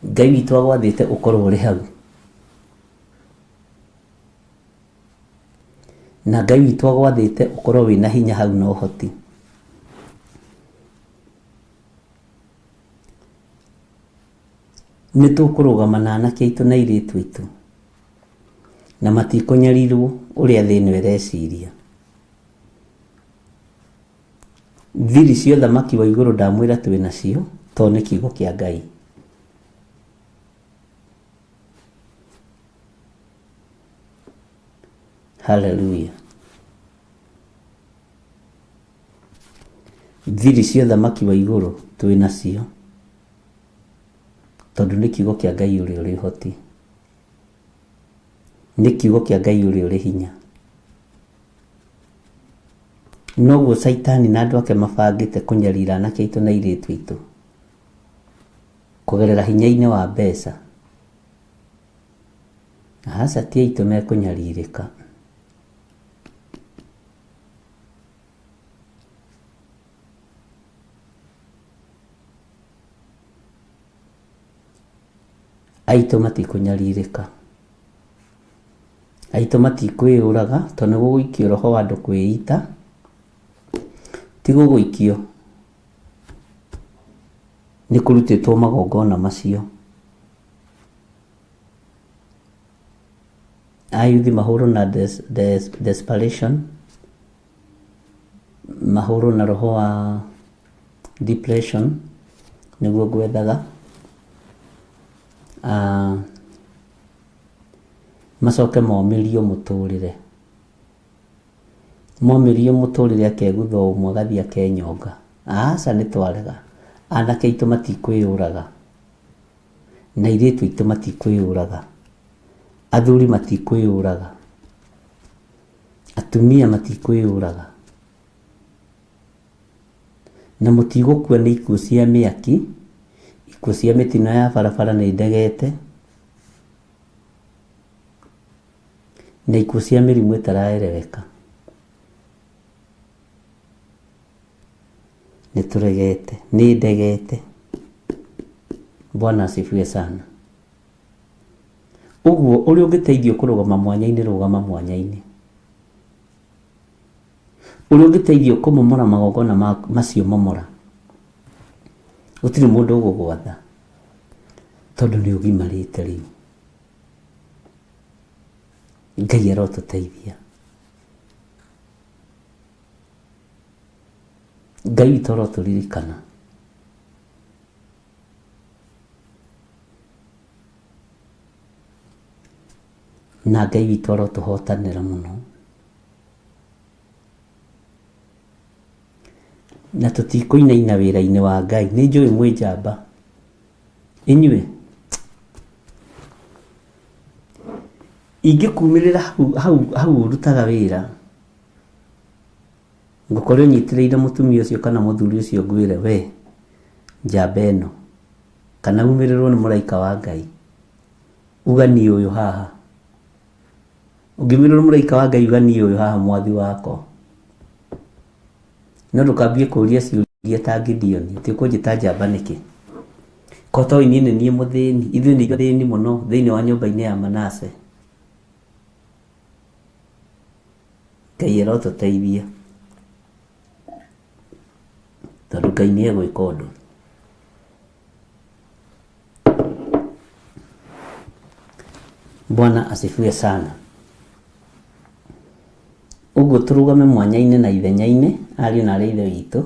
Ngai witũ agwathĩte ũkorwo ũrĩ hau. Na Ngai witũ agwathĩte ũkorwo wĩna hinya hau na ũhoti. Nĩ tũkũrũgama na anake aitũ na airĩtu aitũ, na matikũnyarirwo ũrĩa thĩ ĩno ĩreciria. Thiri cia ũthamaki wa igũrũ ndamwĩra twĩ nacio, tondũ nĩ kiugo kĩa Ngai. Haleluya. Thiri cia ũthamaki wa igũrũ twĩ nacio, tondũ nĩ kiugo kĩa Ngai ũrĩa ũrĩ ũhoti, nĩ kiugo kĩa Ngai ũrĩa ũrĩ hinya. Noguo Caitani na andũ ake mabangĩte kũnyarira anake aitũ na airĩtu aitũ kũgerera hinya-inĩ wa mbeca. Aca ti aitũ mekũnyarirĩka. Aitũ matikũnyarirĩka. Aitũ matikwĩyũraga tondũ nĩ gũgũikio roho wa andũ kwĩita. Ti gũgũikio Nĩ kũrutĩtwo magongona macio. Ayuthi mahũrwo na desperation, mahũrwo na roho wa depression nĩguo ngwethaga. Macoke momĩrio mũtũrĩre. Momĩrio mũtũrĩre akegutha o ũmwe agathiĩ akenyonga. Aca nĩ twarega. Anake aitũ matikwĩyũraga. Na airĩtu aitũ matikwĩyũraga. Athuri matikwĩyũraga. Atumia matikwĩyũraga. Na mũtigũkua nĩ ikuũ cia mĩaki, ikuũ cia mĩtino ya barabara nĩ ndegete, na ikuũ cia mĩrimũ ĩtaraereweka. Nĩ tũregete, nĩ ndegete. Bwana asifiwe sana. Ũguo ũrĩa ũngĩteithio kũrũgama mwanya-inĩ rũgama mwanya-inĩ. Ũrĩa ũngĩteithio kũmomora magongona macio momora. Gũtirĩ mũndũ ũgũgwatha tondũ nĩ ũgimarĩte rĩu. Ngai arotũteithia. Ngai witũ arotũririkana. Na Ngai witũ arotũhotanĩra mũno. Na tũtikũinaina wĩra-inĩ wa Ngai. Nĩ njũĩ mwĩ njamba. Inyuĩ ingĩkumĩrĩra hau hau hau ũrutaga wĩra ngũkorwo nyitĩrĩire mũtumia ũcio kana mũthuri ũcio ngwĩre we njamba ĩno kana umĩrĩrwo nĩ mũraika wa Ngai uga niĩ ũyũ haha. Ũngĩumĩrĩrwo nĩ mũraika wa Ngai uga niĩ ũyũ haha mwathi wakwa. No ndũkambie kũria ciũria ta Gideoni atĩ ũkũnjĩta njamba nĩkĩ? Ko toĩ niĩ nĩ niĩ mũthĩni, ithuĩ nĩ athĩni mũno thĩinĩ wa nyũmba-inĩ ya Manase. Ngai arotũteithia tondũ Ngai nĩ egwĩka ũndũ. Bwana asifiwe sana. Ũguo tũrũgame mwanya-inĩ na ithenya-inĩ ariũ na arĩ ithe witũ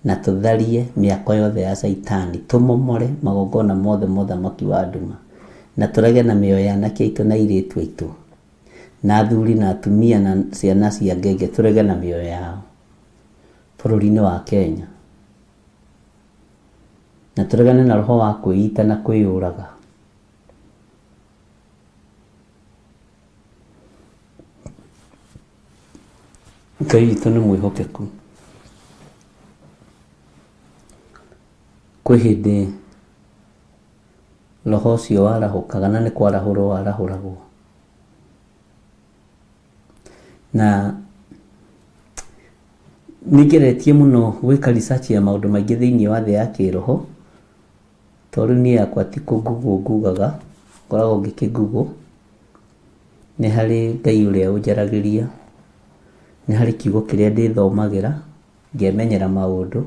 na tũtharie mĩako yothe ya caitani, tũmomore magongona mothe ma ũthamaki wa nduma, na tũrege na mĩoyo ya anake aitũ na airĩtu aitũ, na athuri na atumia na ciana cia ngenge, tũrege na mĩoyo yao bũrũri-inĩ wa Kenya. Na tũregane na roho wa kwĩita na kwĩyũraga. Ngai witũ nĩ mwĩhokeku. Kwĩ hĩndĩ roho ũcio warahũkaga na nĩ kwarahũrwo warahũragwo. Na nĩ ngeretie mũno gwĩka research ya maũndũ maingĩ thĩinĩ wa thĩ ya kĩroho, tondũ rĩu niĩ yakwa ti kũ Google ngugaga, ngoragwo ngĩkĩ Google. Nĩ harĩ Ngai ũrĩa ũnjaragĩria, nĩ harĩ kiugo kĩrĩa ndĩthomagĩra, ngemenyera maũndũ,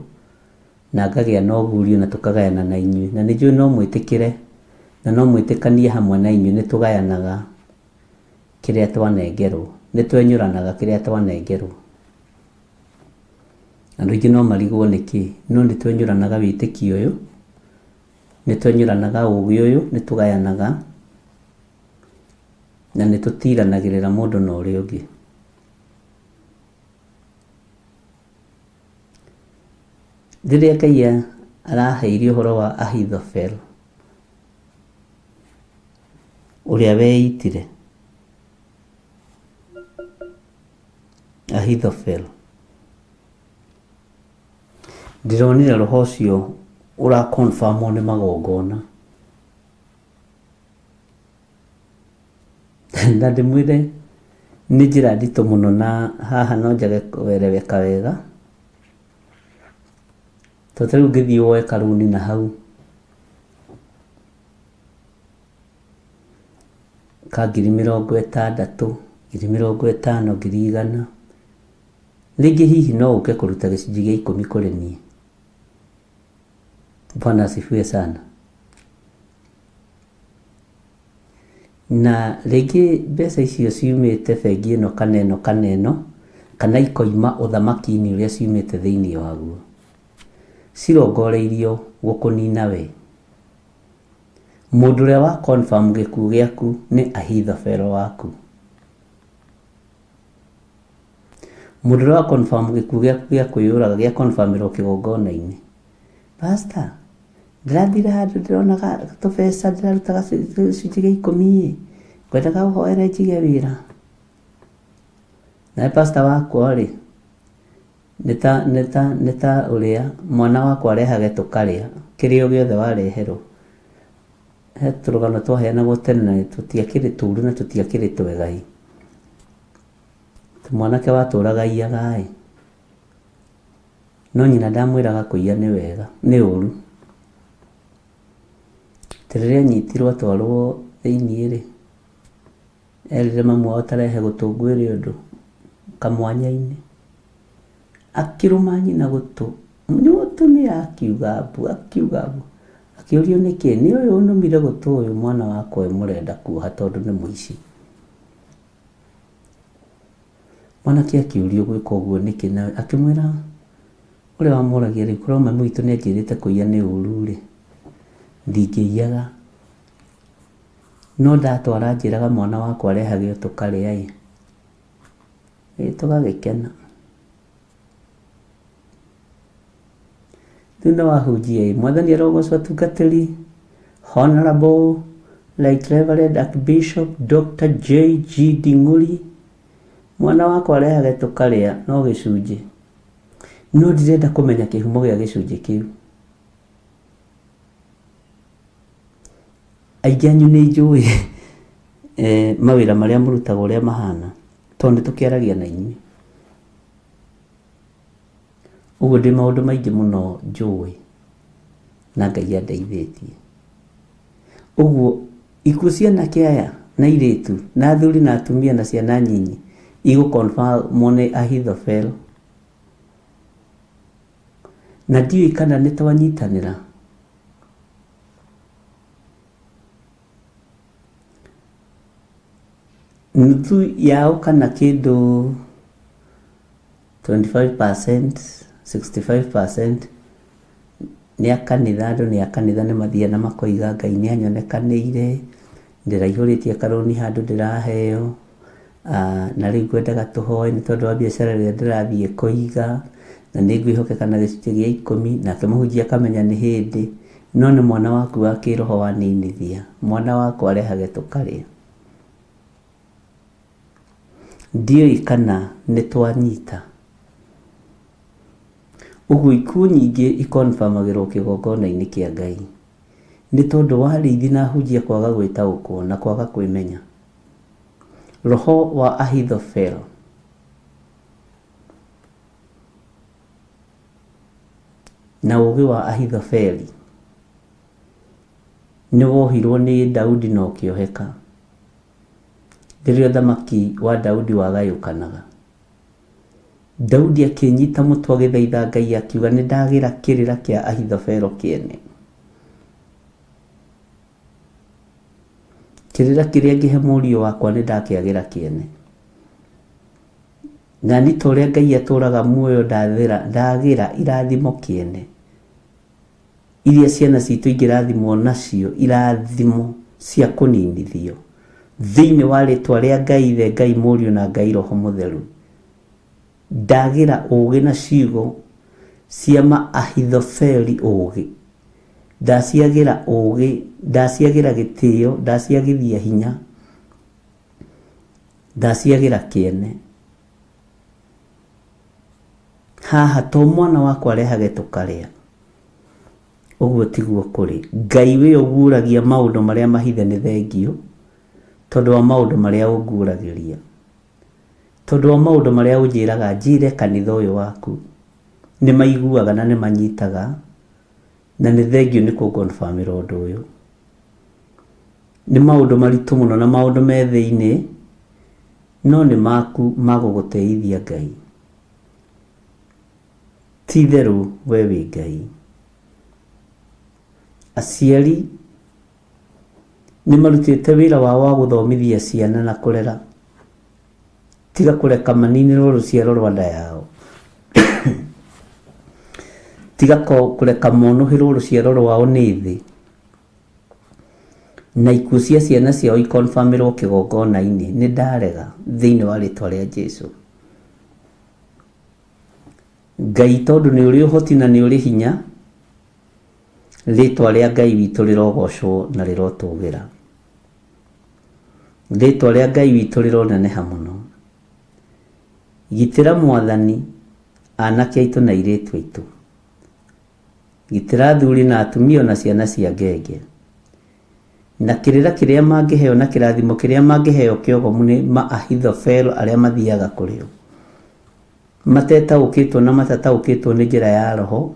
na ngagĩa na ũgurio na tũkagayana na inyuĩ. Na nĩ njũĩ no mwĩtĩkĩre, na no mwĩtĩkanie hamwe na inyuĩ, nĩ tũgayanaga kĩrĩa twanengerwo, nĩ twenyũranaga kĩrĩa twanengerwo. Andũ aingĩ no marigwo nĩkĩ, no nĩ twenyũranaga wĩtĩkio ũyũ, nĩ twenyũranaga ũgĩ ũyũ, nĩ tũgayanaga, na nĩ tũtiranagĩrĩra mũndũ na ũrĩa ũngĩ. Rĩrĩa Ngai araheire ũhoro wa Ahithofel, ũrĩa weitire, Ahithofel, ndĩronire roho ũcio ũra confirm wo nĩ magongona. Na ndĩmwĩre nĩ njĩra nditũ mũno na haha no njage kũereweka wega. Tondũ ta rĩu ũngĩthiĩ woe karũni na hau ka 60,000, 50,000, 100,000, rĩngĩ hihi no ũke kũruta gĩcunjĩ gĩa ikũmi kũrĩ niĩ. Bwana asifiwe sana. Na rĩngĩ mbeca icio ciumĩte bengi ĩno kana ĩno kana ĩno, kana ikoima ũthamaki-inĩ ũrĩa ciumĩte thĩinĩ waguo, cirongoreirio gũkũnina we. Mũndũ ũrĩa wa confirm gĩkuũ gĩaku nĩ Ahithofeli waku. Mũndũ ũrĩa wa confirm gĩkuũ gĩaku gĩa kwĩyũraga gĩa confirmĩrwo kĩgongona-inĩ. Pastor, ndĩrathire handũ ndĩrona tũbeca ndĩraruta gĩcunjĩ gĩa ikũmi ĩ, ngwendaga ũhoere njige wĩra. Nawe pastor wakwa rĩ, nĩ ta ũrĩa mwana wakwa arehage tũkarĩa, kĩrĩa gĩothe wareherwo. He tũrũgano twaheanagwo tene na tũtiakĩrĩ tũru na tũtiakĩrĩ twega ĩ. Mwanake watũraga aiyaga ĩ, no nyina ndamwĩraga kũiya nĩ wega, nĩ ũru. Atĩ rĩrĩa anyitirwo atwarwo thĩiniĩ rĩ, erire mamu wao tarehe gũtũ ngwĩre ũndũ kamwanya-inĩ. Akĩrũma nyina gũtũ, nĩ mũtumia akiuga mbu, akiuga mbu. Akĩũrio nĩkĩ, nĩ ũyũ ũnũmire gũtũ ũyũ mwana wakwa ũyũ mũrenda kuoha tondũ nĩ mũici. Mwanake akĩũrio gwĩka ũguo nĩkĩ na akĩmwĩra ũrĩa wamũragia rĩ, korwo mami witũ nĩ anjĩrĩte kũiya nĩ ũru rĩ, ndingĩiyaga. No ndatwara njĩraga mwana wakwa arehage o tũkarĩa ĩ, ĩ tũgagĩkena. Rĩu nĩ wahunjia ĩ, Mwathani arogocwo atungatĩri, Honorable Right Reverend Archbishop Dr. J.G. Ding'uri, mwana wakwa arehage tũkarĩa no gĩcunjĩ. No ndirenda kũmenya kĩhumo gĩa gĩcunjĩ kĩu. Aingĩ anyu nĩ njũĩ mawĩra marĩa mũrutaga ũrĩa mahana, tondũ nĩ tũkĩaragia na inyuĩ. Ũguo ndĩ maũndũ maingĩ mũno njũĩ na Ngai andeithĩtie. Ũguo ikuũ cia anake aya na airĩtu na athuri na atumia na ciana nyinyi igũ confirm nĩ Ahithofeli. Na ndiũĩ kana nĩ twanyitanĩra. Nuthu yao kana kĩndũ 25%, 65% nĩ a kanitha, andũ nĩ a kanitha nĩ mathiaga na makoiga Ngai nĩ anyonekanĩire, ndĩraihũrĩtie karũni handũ ndĩraheo, na rĩu ngwendaga tũhoe nĩ tondũ wa biacara ĩrĩa ndĩrathiĩ kũiga, na nĩ ngwĩhokeka na gĩcunjĩ gĩa ikũmi, nake mũhunjia akamenya nĩ hĩndĩ, no nĩ mwana waku wa kĩroho waninithia, mwana wakwa arehage tũkarĩa. Ndiũĩ kana nĩ twanyita. Ũguo ikuũ nyingĩ ikonfamagĩrwo kĩgongona-inĩ kĩa Ngai. Nĩ tondũ wa arĩithi na ahunjia kwaga gwĩtaũkwo na kwaga kwĩmenya. Roho wa Ahithofeli na ũũgĩ wa Ahithofeli nĩ wohirwo nĩ Daudi na ũkĩoheka rĩrĩa ũthamaki wa Daudi wagayũkanaga. Daudi akĩnyita mũtwe agĩthaitha Ngai akiuga nĩ ndagĩra kĩrĩra kĩa Ahithofeli kĩene. Kĩrĩra kĩrĩa ngĩhe mũriũ wakwa nĩ ndakĩagĩra kĩene. Na nĩ ta ũrĩa Ngai atũraga muoyo ndagĩra irathimo kĩene. Iria ciana citũ ingĩrathimwo nacio irathimo cia kũninithio. Thĩinĩ wa rĩtwa rĩa Ngai Ithe, Ngai Mũriũ na Ngai Roho Mũtheru. Ndagĩra ũũgĩ na ciugo cia ma Ahithofeli ũũgĩ. Ndaciagĩra ũũgĩ, ndaciagĩra gĩtĩo, ndaciagithia hinya, ndaciagĩra kĩene. Haha to mwana wakwa arehage tũkarĩa. Ũguo tiguo kũrĩ. Ngai we ũguũragia maũndũ marĩa mahithe nĩ thengio, tondũ wa maũndũ marĩa ũnguũragĩria. Tondũ wa maũndũ marĩa ũnjĩraga njĩre kanitha ũyũ waku. Nĩ maiguaga na nĩ manyitaga, na nĩ thengio nĩ kũngonbamĩra ũndũ ũyũ. Nĩ maũndũ maritũ mũno na maũndũ me thĩinĩ, no nĩ maku ma gũgũteithia Ngai. Ti itherũ we wĩ Ngai. Aciari nĩ marutĩte wĩra wao wa gũthomithia ciana na kũrera, tiga kũreka maninĩrwo rũciaro rwa nda yao. Tiga kũreka monũhĩrwo rũciaro rwao nĩ thĩ, na ikuũ cia ciana ciao ikonfamĩrwo kĩgongona-inĩ. Nĩ ndarega thĩinĩ wa rĩtwa rĩa Jesu. Ngai tondũ nĩ ũrĩ ũhoti na nĩ ũrĩ hinya, rĩtwa rĩa Ngai witũ rĩrogocwo na rĩrotũgĩra. Rĩtwa rĩa Ngai witũ rĩroneneha mũno. Gitĩra Mwathani anake aitũ na airĩtu aitũ. Gitĩra athuri na atumia ona ciana cia ngenge. Na kĩrĩra kĩrĩa mangĩheo na kĩrathimo kĩrĩa mangĩheo kĩogomu nĩ ma Ahithofel arĩa mathiaga kũrĩ o. Matetaũkĩtwo na matataũkĩtwo nĩ njĩra ya roho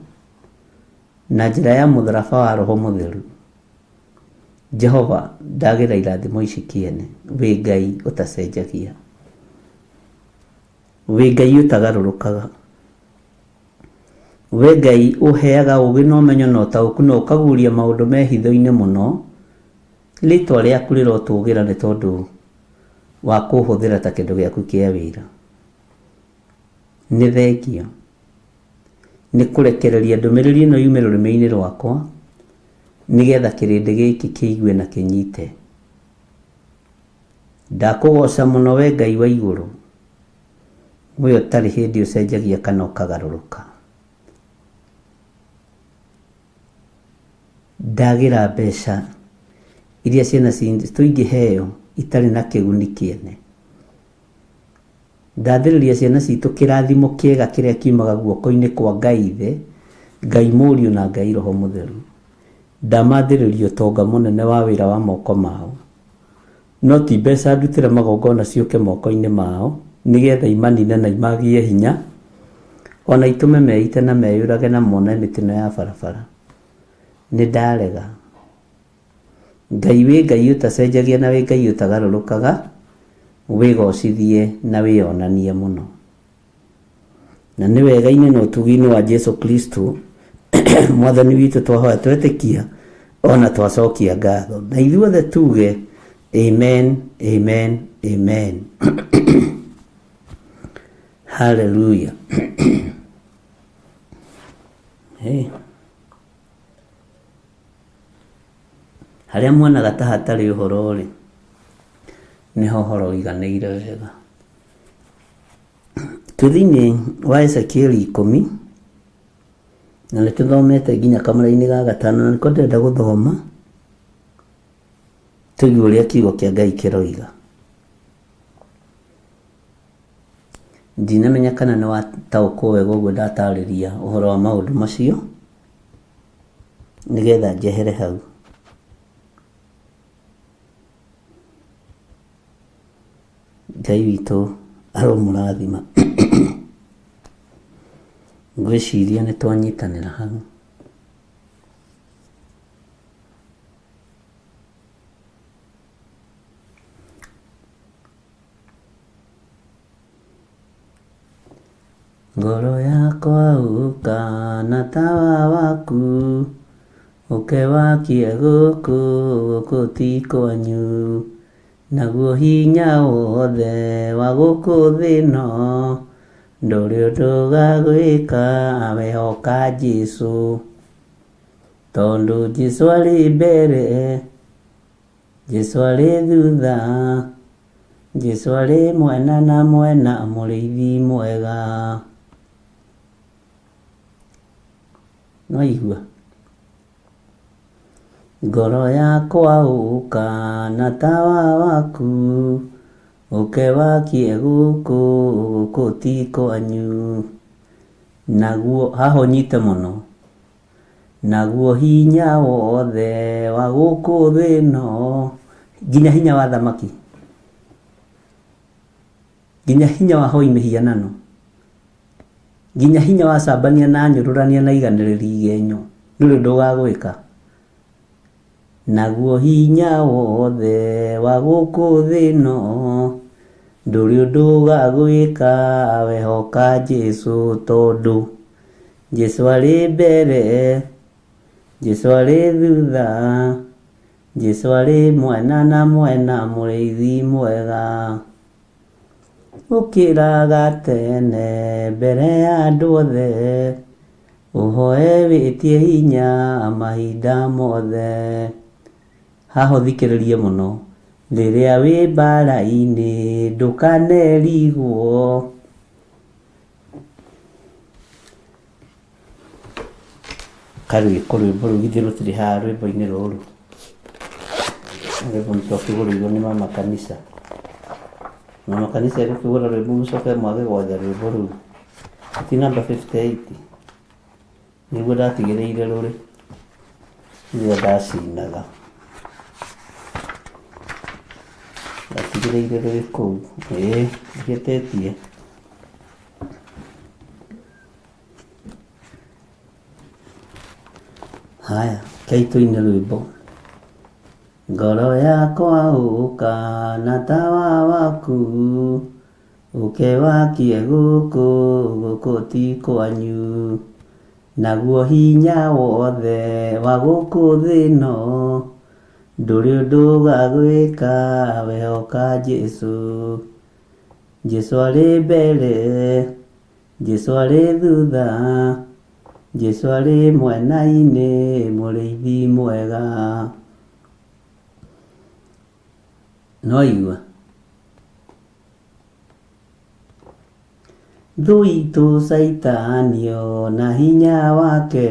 na njĩra ya mũtharaba wa roho mũtheru. Jehova ndagĩra irathimo ici kĩene. Wĩ Ngai ũtacenjagia. Wĩ Ngai ũtagarũrũkaga. We Ngai ũheaga ũũgĩ na ũmenyo na ũtaũku na ũkaguũria maũndũ me hitho-inĩ mũno. Rĩtwa rĩaku rĩrotũgĩra nĩ tondũ wa kũhũthĩra ta kĩndũ gĩaku kĩa wĩra. Nĩ thengio nĩ kũrekereria ndũmĩrĩri ĩno yume rũrĩmĩ-inĩ rwakwa nĩgetha kĩrĩndĩ gĩkĩ kĩigue na kĩnyite. Ndakũgoca mũno we Ngai wa igũrũ, we ũtarĩ hĩndĩ ũcenjagia kana ũkagarũrũka. Ndagĩra mbeca iria ciana citũ ingĩheo itarĩ na kĩguni kĩene. Ndathĩrĩria ciana citũ kĩrathimo kĩega kĩrĩa kiumaga guoko-inĩ kwa Ngai Ithe, Ngai Mũriũ na Ngai Roho Mũtheru. Ndamathĩrĩria ũtonga mũnene wa wĩra wa moko mao. No ti mbeca ndutĩre magongona ciũke moko-inĩ mao nĩgetha imanine na imagie hinya, ona itũme meite na meyũrage na mone mĩtino ya barabara. Nĩ ndarega. Ngai wĩ Ngai ũtacenjagia na wĩ Ngai ũtagarũrũkaga, wĩgocithie na wĩonanie mũno. Na nĩ wega-inĩ na ũtugi-inĩ wa Jesu Kristo Mwathani witũ twahoya twetĩkia ona twacokia ngatho. Na ithuothe tuge amen, amen, amen. Hallelujah. Hey. Harĩa muonaga ta hatarĩ ũhoro-rĩ, nĩho ũhoro ũiganĩire wega. Twĩ thĩinĩ wa Ezekieli 10, na nĩ tũthomete nginya kamũra-inĩ ga gatano, na nĩko ndĩrenda gũthoma, tũigue ũrĩa kiugo kĩa Ngai kĩroiga. Ndinamenya kana nĩ wataũkwo wega ũguo ndatarĩria ũhoro wa maũndũ macio, nĩgetha njehere hau. Ngai witũ aromũrathima. Ngwĩciria nĩ twanyitanĩra hau. Ngoro yakwa ũka na tawa waku, ũke wakie gũkũ, gũkũ ti kwanyu. Naguo hinya wothe wa gũkũ thĩ ĩno, ndũrĩ ũndũ ũgagwĩka wehoka Jesũ. Tondũ Jesũ arĩ mbere, Jesũ arĩ thutha, Jesũ arĩ mwena na mwena, mũrĩithi mwega. Nĩwaigua? Ngoro yakwa ũka na tawa waku, ũke wakie gũkũ, gũkũ ti kwanyu. Naguo, haha ũnyite mũno. Naguo hinya wothe wa gũkũ thĩ ĩno, nginya hinya wa thamaki, nginya hinya wa hoi mĩhianano, nginya hinya wa acambania na anyũrũrania na aiganĩrĩri igenyo, ndũrĩ ũndũ ũgagwĩka. Naguo hinya wothe wa gũkũ thĩ ĩno, ndũrĩ ũndũ ũgagwĩka wehoka Jesũ, tondũ Jesũ arĩ mbere, Jesu arĩ thutha, Jesu arĩ mwena na mwena, mũrĩithi mwega. Ũkĩraga tene mbere ya andũ othe, ũhoe wĩtie hinya mahinda mothe. Haha ũthikĩrĩrie mũno, rĩrĩa wĩ mbara-inĩ ndũkanerigwo. Karwĩko rwĩmbo rũu githĩ rũtirĩ haha rwĩmbo-inĩ rũrũ? Rwĩmbo nĩtwakĩgũrĩirwo nĩ mama kanitha. Mama kanitha egũkĩgũra rwĩmbo mũcoke mwage gwetha rwĩmbo rũu. Ti namba 58? Nĩguo ndatigĩrĩire rũrĩ rĩrĩa ndacinaga. Ndatigĩrĩire rũrĩ kũu. Ĩĩ, ndihĩtĩtie. Haya, rekei tũine rwĩmbo. Ngoro yakwa ũka na tawa waku, ũke wakie gũkũ, gũkũ ti kwanyu. Naguo hinya wothe wa gũkũ thĩ ĩno, ndũrĩ ũndũ ũgagwĩka wehoka Jesũ. Jesũ arĩ mbere, Jesũ arĩ thutha, Jesũ arĩ mwena-inĩ, mũrĩithi mwega. Nĩwaigua? Thũ itũ Caitani na hinya wake,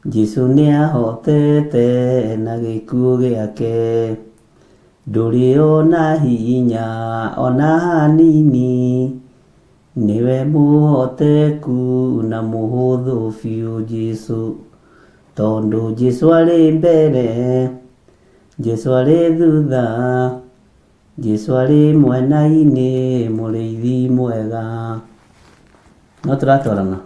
Jesũ nĩahotete na gĩkuũ gĩake. Ndũrĩ ona hinya ona hanini, nĩwe mũhoteku na mũhũthũ biũ Jesũ. Tondũ Jesũ arĩ mbere, Jesũ arĩ thutha, Jesũ arĩ mwena-inĩ, mũrĩithi mwega. No tũratwarana?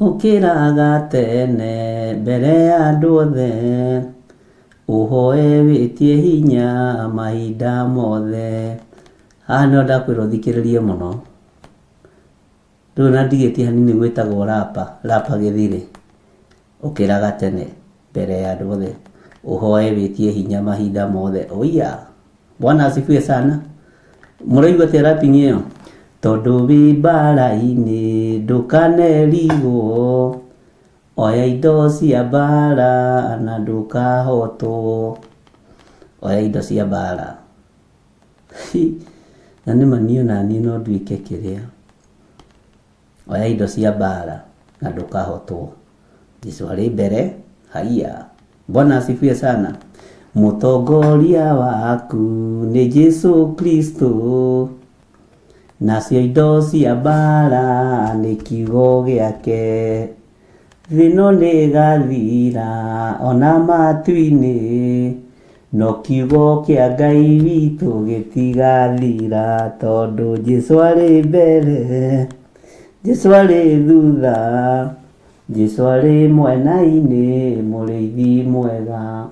Ũkĩraga tene mbere ya andũ othe, ũhoe wĩtie hinya mahinda mothe. Haha nĩho ndakwĩra ũthikĩrĩrie mũno. Rĩu ona ndigĩtie hanini gwĩtagwo rapa, rapa gĩthirĩ. Ũkĩraga tene mbere ya andũ othe, ũhoe wĩtie hinya mahinda mothe. Oiya! Bwana asifiwe sana. Mũraigua atĩa rapping ĩyo? Tondũ wĩ mbara-inĩ ndũkanerigwo, oya indo cia mbara na ndũkahotwo. Oya indo cia mbara. Na nĩma niĩ ona niĩ no nduĩke kĩrĩa. Oya indo cia mbara na ndũkahotwo. Jesu arĩ mbere, haiya. Bwana asifiwe sana. Mũtongoria waku nĩ Jesu Kristo, nacio indo cia mbara nĩ kiugo gĩake. Thĩ ĩno nĩ ĩgathira ona matu-inĩ, no kiugo kĩa Ngai witũ gĩtigathira, tondũ Jesu arĩ mbere, Jesu arĩ thutha, Jesu arĩ mwena-inĩ, mũrĩithi mwega.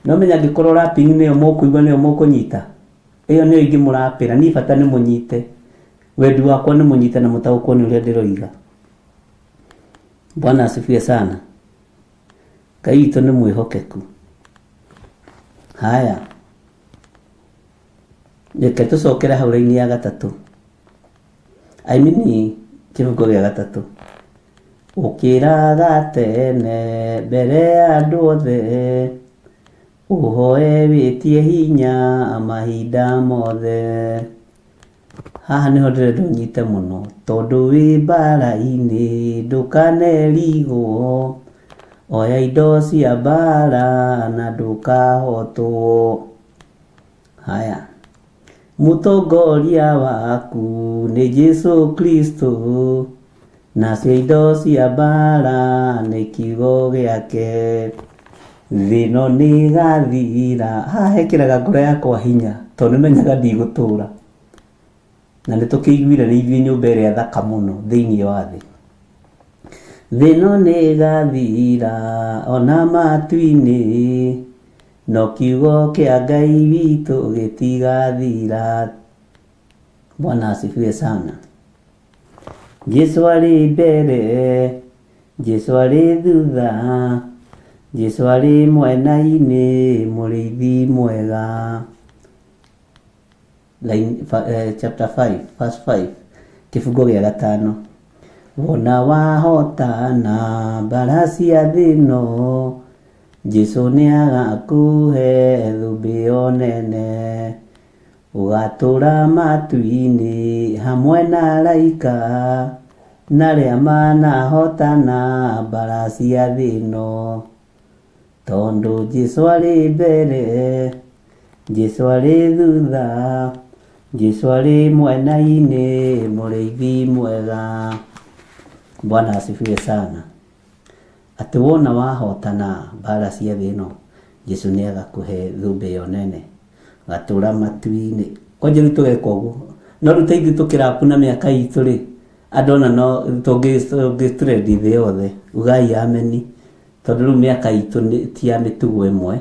No menya angĩkorwo rapping nĩyo mũkũigua nĩyo mũkũnyita, ĩyo nĩyo ingĩmũrapĩra, niĩ bata nĩ mũnyite. Wendi wakwa nĩ mũnyite na mũtaũkwo nĩ ũrĩa ndĩroiga. Bwana asifiwe sana. Ngai witũ nĩ mwĩhokeku. Haya, reke tũcokere hau raini ya gatatũ. I mean kĩbungo gĩa gatatũ. Ũkĩraga tene mbere ya andũ othe, ũhoe wĩtie hinya mahinda mothe. Haha nĩho ndĩrenda ũnyite mũno, tondũ wĩ mbara-inĩ ndũkanerigwo, oya indo cia mbara na ndũkahotwo. Haya, mũtongoria waku nĩ Jesu Kristo, nacio indo cia mbara nĩ kiugo gĩake. Thĩ ĩno nĩ ĩgathira. Haha hekĩraga ngoro yakwa hinya, tondũ nĩmenyaga ndigũtũra. Na nĩ tũkĩiguire nĩ ithuĩ nyũmba ĩrĩa thaka mũno thĩinĩ wa thĩ. Thĩ ĩno nĩ ĩgathira ona matu-inĩ, no kiugo kĩa Ngai witũ gĩtigathira. Bwana asifiwe sana. Jesu arĩ mbere, Jesu arĩ thutha, Jesu arĩ mwena-inĩ, mũrĩithi mwega. Line, chapter 5 verse 5, kĩbungo gĩa gatano. Wona wahotana mbara cia thĩ ĩno, Jesu nĩagakũhe thũmbĩ ĩyo nene. Ũgatũra matu-inĩ hamwe na araika, na arĩa manahotana mbara cia thĩ ĩno. Tondũ Jesu arĩ mbere, Jesu arĩ thutha, Jesu arĩ mwena-inĩ, mũrĩithi mwega. Bwana asifiwe sana. Atĩ wona wahotana mbara cia thĩ ĩno, Jesu nĩagakũhe thũmbĩ ĩyo nene. Ũgatũra matu-inĩ. Kwanja rĩu tũgeka ũguo. No rĩu ta ithuĩ tũkĩrapu na mĩaka itũ rĩ, andũ ona no tũngĩ trend thĩ yothe. Ugai ameni. Tondũ rĩu mĩaka itũ ti ya mĩtugo ĩmwe.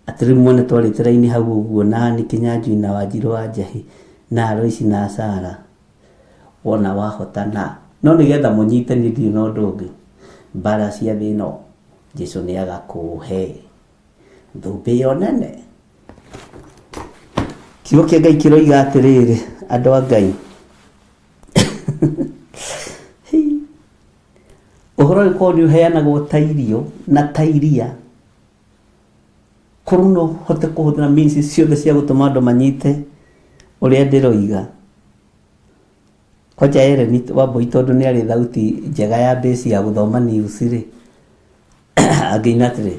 Atĩ rĩu muone twarĩte raini hau ũguo na Ann Kĩnyanjui na Wanjirũ wa Njahĩ na Aloisi na Sarah. Wona wahotana. No nĩgetha mũnyite niĩ ndirĩ na ũndũ ũngĩ. Mbara cia thĩ ĩno, Jesu nĩagakũhe thũmbĩ ĩyo nene. Kiugo kĩa Ngai kĩroiga atĩrĩrĩ, andũ a Ngai. Ũhoro ũyũ korwo nĩ ũheanagwo ta irio na ta iria, korwo no ũhote kũhũthĩra means ciothe cia gũtũma andũ manyite ũrĩa ndĩroiga. Kwanja Ellen Wambui tondũ nĩ arĩ thauti njega ya bass ya gũthoma news rĩ, angĩina atĩrĩ,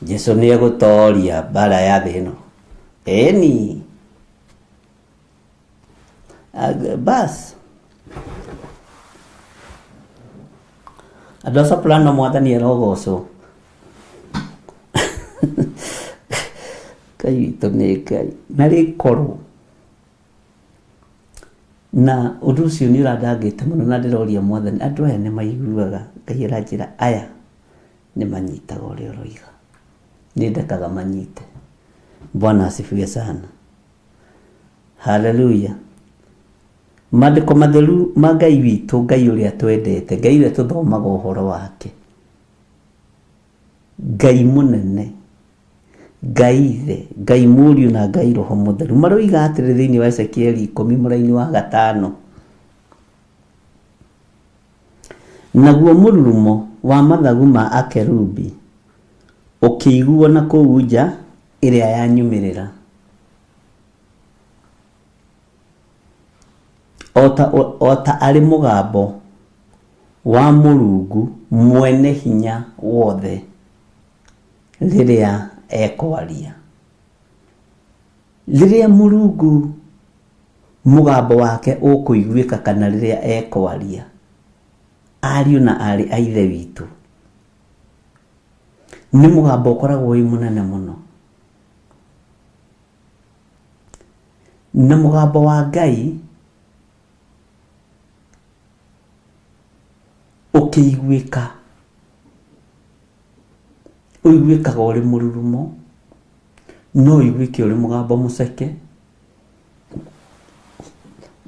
Jesu nĩ egũtoria mbara ya thĩ ĩno. Ĩni. Bas. Andũ a Soprano mwathani arogocwo. Ngai witũ nĩ Ngai. Na rĩkorwo na ũndũ ũcio nĩ ũrandangĩte mũno na ndĩroria mwathani, andũ aya nĩ maiguaga? Ngai aranjĩra aya nĩ manyitaga ũrĩa ũroiga. Nĩ ndekaga manyite. Bwana asifiwe sana. Haleluya. Maandĩko matheru ma Ngai witũ, Ngai ũrĩa twendete, Ngai ũrĩa tũthomaga ũhoro wake, Ngai mũnene, Ngai Ithe, Ngai Mũriũ na Ngai Roho Mũtheru maroiga atĩrĩ thĩinĩ wa Ezekieli 10 mũraini wa 5, naguo mũrurumo wa mathagu ma akerubi ũkĩiguo na kũu nja ĩrĩa ya nyumĩrĩra, o ta arĩ mũgambo wa Mũrungu mwene hinya wothe rĩrĩa ekwaria. Rĩrĩa Mũrungu mũgambo wake ũkũiguĩka kana rĩrĩa ekwaria, ariũ na aarĩ a Ithe witũ, nĩ mũgambo ũkoragwo wĩ mũnene mũno. Na mũgambo wa Ngai ũkĩiguĩka, ũiguĩkaga ũrĩ mũrurumo, no ũiguĩke ũrĩ mũgambo mũceke.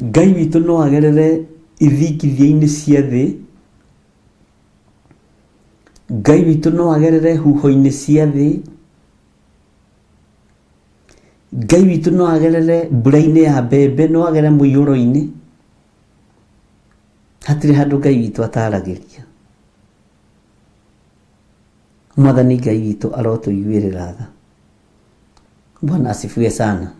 Ngai witũ no agerere ithingithia-inĩ cia thĩ. Ngai witũ no agerere huho-inĩ cia thĩ. Ngai witũ no agerere mbura-inĩ ya mbembe, no agerere mũiyũro-inĩ. Hatirĩ handũ Ngai witũ ataragĩria. Mwathani Ngai witũ arotũiguĩrĩra tha. Bwana asifiwe sana.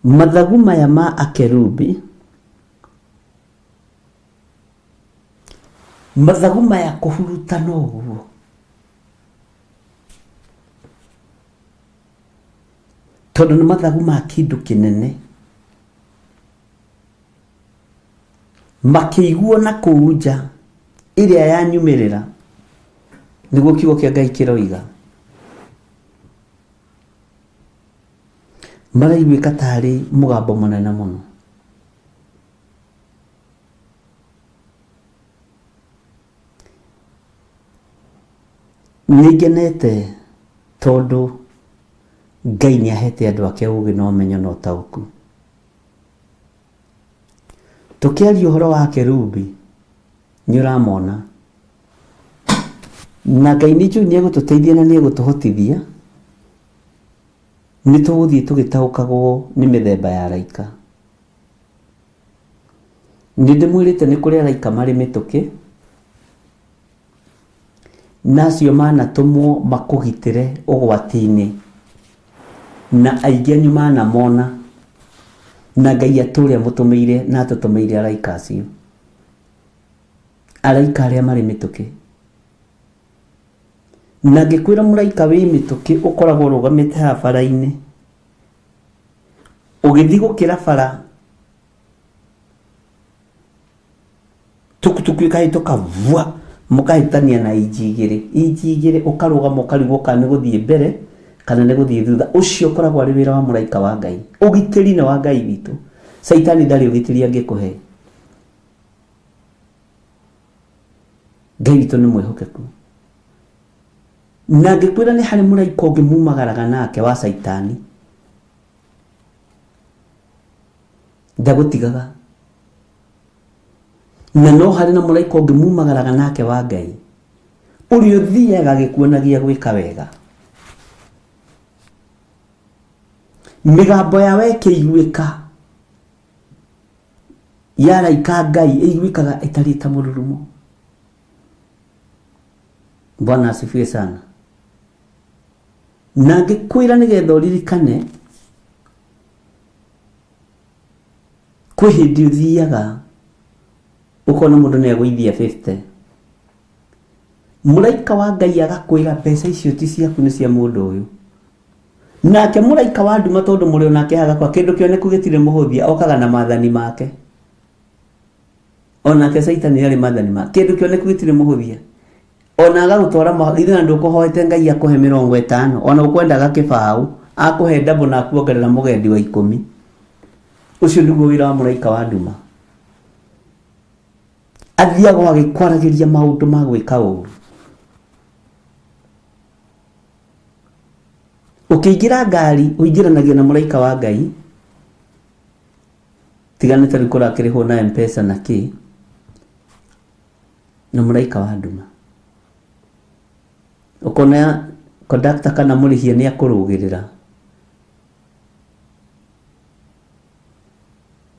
Mathagu maya ma akerubi, mathagu maya kũhurutana ũguo, tondũ nĩ mathagu ma kĩndũ kĩnene, makĩiguo na kũu nja ĩrĩa ya nyumĩrĩra, nĩguo kiugo kĩa Ngai kĩroiga. Maraiguĩka tarĩ mũgambo mũnene mũno. Nĩ ngenete. Tondũ Ngai nĩ ahete andũ ake ũgĩ na ũmenyo na ũtaũku. Tũkĩaria ũhoro wa kerubi nĩ ũramona. Na Ngai nĩ njũĩ nĩ egũtũteithia na nĩ egũtũhotithia, nĩ tũgũthiĩ tũgĩtaũkagwo nĩ mĩthemba ya araika. Nĩ ndĩmwĩrĩte nĩ kũrĩ araika marĩ mĩtũkĩ, na acio manatũmwo makũgitĩre ũgwati-inĩ, na aingĩ anyu manamona, na Ngai atũre amũtũmĩire na atũtũmĩire araika acio. Araika arĩa marĩ mĩtũkĩ. Na ngĩkwĩra mũraika wĩ mĩtũkĩ ũkoragwo ũrũgamĩte haha bara-inĩ, ũgĩthiĩ gũkĩra bara, tukutuku ĩkahĩtũka vua, mũkahĩtania na inji igĩrĩ, inji igĩrĩ ũkarũgama ũkarigwo kana nĩ gũthiĩ mbere kana nĩ gũthiĩ thutha. Ũcio ũkoragwo arĩ wĩra wa mũraika wa Ngai. Ũgitĩri nĩ wa Ngai witũ. Caitani ndarĩ ũgitĩri angĩkũhe. Ngai witũ nĩ mwĩhokeku. Na ngĩkwĩra nĩ harĩ mũraika ũngĩ mumagaraga nake wa caitani. Ndagũtigaga. Na no harĩ na mũraika ũngĩ mumagaraga nake wa Ngai, ũrĩa ũthiaga agĩkuonagia gwĩka wega. Mĩgambo yao ĩkĩiguĩka ya araika a Ngai ĩiguĩkaga ĩtariĩ ta mũrurumo. Bwana asifiwe sana. Na ngĩkwĩra nĩgetha ũririkane, kwĩ hĩndĩ ũthiaga ũkona mũndũ nĩ agũithia 50, mũraika wa Ngai agakwĩra mbeca icio ti ciaku nĩ cia mũndũ ũyũ. Nake mũraika wa nduma tondũ mũrĩ onake hagakwa kĩndũ kĩoneku gĩtirĩ mũhũthia, okaga na maathani make. Onake Caitani arĩ maathani make. Kĩndũ kĩoneku gĩtirĩ mũhũthia. Ona agagũtwara githĩ na ndũkũhoete Ngai akũhe 50, ona ũkwendaga kĩbaũ, akũhe ndabũ na akuongerera mũgendi wa 10. Ũcio nĩguo wĩra wa mũraika wa nduma. Athiaga o agĩkwaragĩria maũndũ ma gwĩka ũru. Ũkĩingĩra ngari, ũingĩranagia na mũraika wa Ngai. Tiga nĩ tarĩu kũrakĩrĩhwo na M-Pesa na kĩ, na mũraika wa nduma. Ũkona kondakta kana mũrĩhia nĩ akũrũgĩrĩra.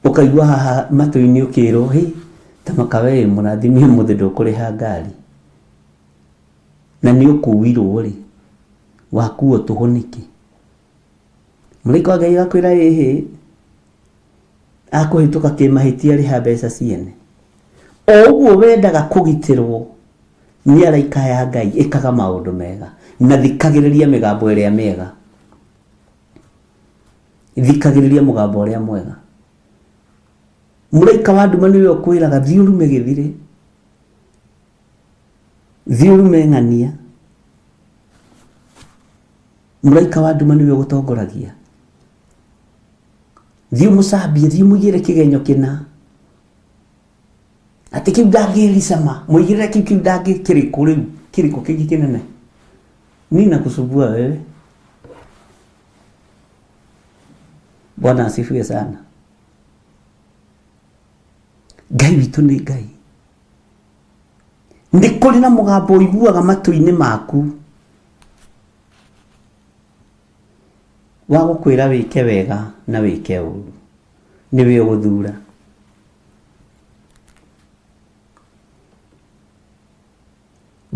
Ũkaigua haha matũ-inĩ ũkĩrwo, hĩ, ta maka we wĩ mũrathime ũmũthĩ ndũkũrĩha ngari. Na nĩ ũkuirwo rĩ, wakuo tũhũ nĩkĩ? Mũraika wa Ngai agakwĩra ĩhĩ, akũhĩtũka kĩmahĩtia rĩha mbeca ciene. O ũguo wendaga kũgitĩrwo nĩ araika aya a Ngai, ĩkaga maũndũ mega na thikagĩrĩria mĩgambo ĩrĩa mĩega. Thikagĩrĩria mũgambo ũrĩa mwega. Mũraika wa nduma nĩwe ũkwĩraga thiĩ ũrume gĩthirĩ, thiĩ ũrume ng'ania. Mũraika wa nduma nĩwe ũgũtongoragia. Thiĩ ũmũcambie, thiĩ ũmũigĩre kĩgenyo kĩna. Atĩ kĩu ndangĩricama, mũigĩrĩre kĩu kĩu ndangĩ kĩrĩkũ rĩu, kĩrĩkũ kĩngĩ kĩnene. Nini nakusumbua wewe. Bwana asifiwe sana. Ngai witũ nĩ Ngai. Nĩ kũrĩ na mũgambo ũiguaga matũ-inĩ maku wa gũkwĩra wĩke wega na wĩke ũru. Nĩwe ũgũthura.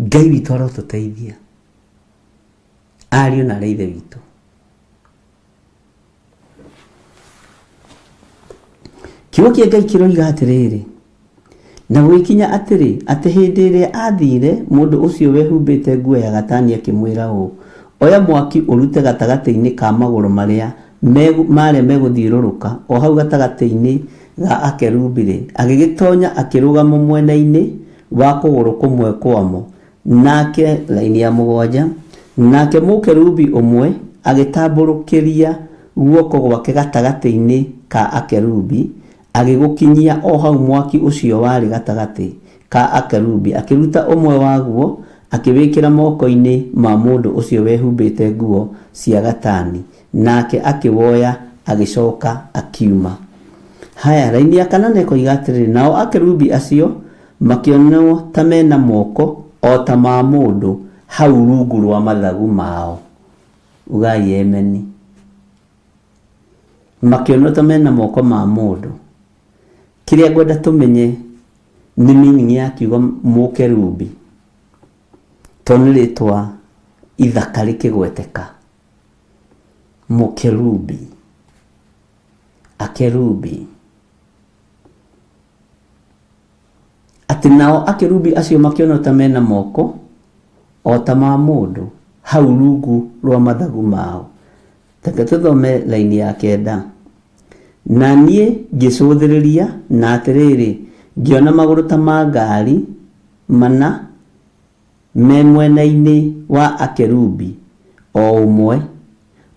Ngai witũ arotũteithia. Ariũ na arĩ ithe witũ. Kiugo kĩa Ngai kĩroiga atĩrĩrĩ, na gũgĩkinya atĩrĩ, atĩ hĩndĩ ĩrĩa aathiire, mũndũ ũcio wehumbĩte nguo ya gatani akĩmwĩra ũũ, Oya mwaki ũrute gatagatĩ-inĩ ka magũrũ marĩa marĩa megũthiũrũrũka, o hau gatagatĩ-inĩ ga akerubi-rĩ, agĩgĩtonya akĩrũgama mwena-inĩ wa kũgũrũ kũmwe kwamo, Nake, raini ya mũgwanja, nake mũkerubi ũmwe agĩtambũrũkĩria guoko gwake gatagatĩ-inĩ ka akerubi, agĩgũkinyia o hau mwaki ũcio warĩ gatagatĩ ka akerubi, akĩruta ũmwe waguo, akĩwĩkĩra moko-inĩ ma mũndũ ũcio wehumbĩte nguo cia gatani, nake akĩwoya agĩcoka akiuma. Haya, raini ya kanana ĩkoiga atĩrĩrĩ, nao akerubi acio makĩonwo ta mena moko o ta ma mũndũ hau rungu rwa mathagu mao. Ugai emeni. Makĩonwo ta mena moko ma mũndũ. Kĩrĩa ngwenda tũmenye nĩ meaning ya kiugo mũkerubi, tondũ nĩ rĩtwa ithaka rĩkĩgweteka. Mũkerubi, akerubi. Atĩ nao akerubi acio makĩonwo ta mena moko o ta ma mũndũ hau rungu rwa mathagu mao. Reke tũthome raini ya kenda. Na niĩ ngĩcũthĩrĩria, na atĩrĩrĩ, ngĩona magũrũ ta ma ngari mana me mwena-inĩ wa akerubi o ũmwe,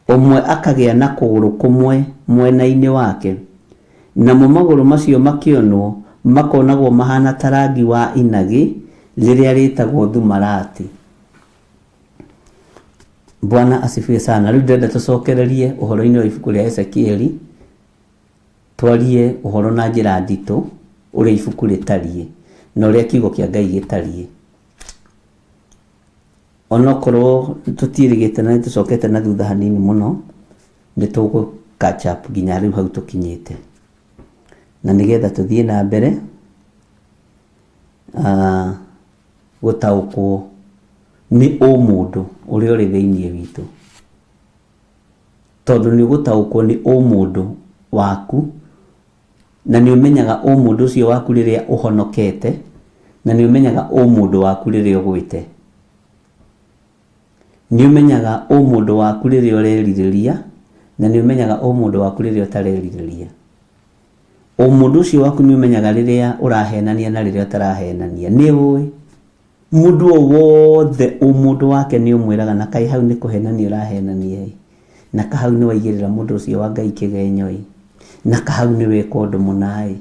ũmwe akagĩa na kũgũrũ kũmwe mwena-inĩ wake. Namo magũrũ macio makĩonwo makonagwo mahana ta rangi wa inagĩ rĩrĩa rĩtagwo thumarati. Bwana asifiwe sana. Rĩu ndĩrenda tũcokererie ũhoro-inĩ wa ibuku rĩa Ezekieli, twarie ũhoro na njĩra nditũ ũrĩa ibuku rĩtariĩ na ũrĩa kiugo kĩa Ngai gĩtariĩ. Onokorwo tũtiĩrĩgĩte na nĩtũcokete na thutha hanini mũno, nĩ tũgũ catch up nginya rĩu hau tũkinyĩte, na nĩgetha tũthiĩ na mbere gũtaũkwo nĩ ũmũndũ ũrĩa ũrĩ thĩinĩ witũ, tondũ nĩ ũgũtaũkwo nĩ ũmũndũ waku, na nĩ ũmenyaga ũmũndũ ũcio waku rĩrĩa ũhonokete, na nĩ ũmenyaga ũmũndũ waku rĩrĩa ũgwĩte. Nĩ ũmenyaga ũmũndũ waku rĩrĩa ũrerirĩria, na nĩ ũmenyaga ũmũndũ waku rĩrĩa ũtarerirĩria. Ũmũndũ ũcio waku nĩ ũmenyaga rĩrĩa ũrahenania na rĩrĩa ũtarahenania. Nĩ ũĩ mũndũ o wothe ũmũndũ wake nĩ ũmwĩraga, na kaĩ hau nĩ kũhenania ũrahenania ĩ, na ka hau nĩ waigĩrĩra mũndũ ũcio wa Ngai kĩgenyo ĩ, na ka hau nĩ weka ũndũ mũna ĩ.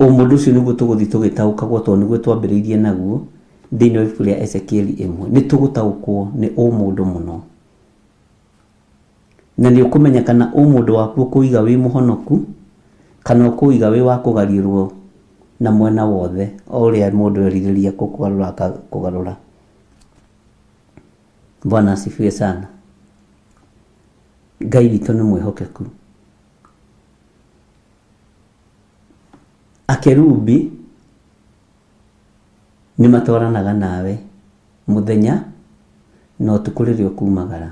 Ũmũndũ ũcio nĩguo tũgũthiĩ tũgĩtaũkagwo, tondũ nĩguo twambĩrĩirie naguo thĩinĩ wa ibuku rĩa Ezekieli ĩmwe. Nĩ tũgũtaũkwo nĩ ũmũndũ mũno, na nĩ ũkũmenya kana ũmũndũ waku ũkũiga wĩ mũhonoku kana ũkũiga wĩ wa kũgariũrwo na mwena wothe o ũrĩa mũndũ erirĩria kũgarũra kũgarũra. Bwana asifiwe sana. Ngai witũ nĩ mwĩhokeku. Akerubi nĩ matwaranaga nawe mũthenya na ũtukũ rĩrĩa ũkumagara.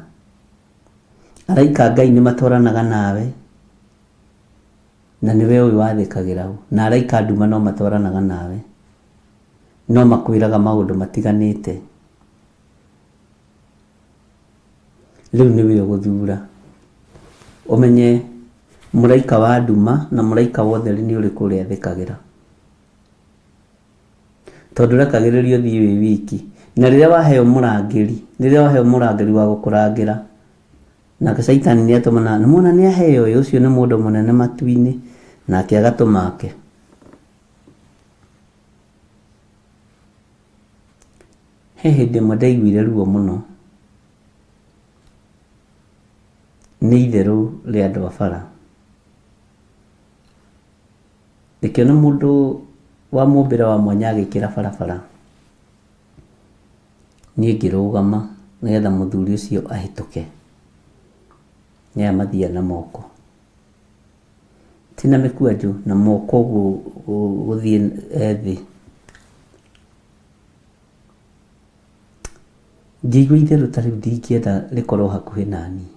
Araika a Ngai nĩ matwaranaga nawe, na nĩwe ũĩ wathĩkagĩra ũ. Na araika a nduma no matwaranaga nawe, no makwĩraga maũndũ matiganĩte. Rĩu nĩwe ũgũthura ũmenye mũraika wa nduma na mũraika wa ũtheri nĩ ũrĩkũ ũrĩathĩkagĩra, tondũ ũrekagĩrĩrio ũthiĩ wĩ wiki. Na rĩrĩa waheo mũrangĩri, rĩrĩa waheo mũrangĩri wa gũkũrangĩra, nake caitani nĩ atũmana, nĩ muona nĩ aheo ĩ, ũcio nĩ mũndũ mũnene matu-inĩ, nake agatũma ake. He hĩndĩ ĩmwe ndaiguire ruo mũno nĩ itherũ rĩa andũ a bara. Ngĩkĩona mũndũ wa mũmbĩre wa mwanya agĩkĩra barabara. Niĩ ngĩrũgama nĩgetha mũthuri ũcio ahĩtũke. Nĩ aya mathiaga na moko, ti na mĩkwanjũ, na moko ũguo gũthiĩ thĩ. Ngĩigua itherũ ta rĩu ndingĩenda rĩkorwo hakuhĩ naniĩ.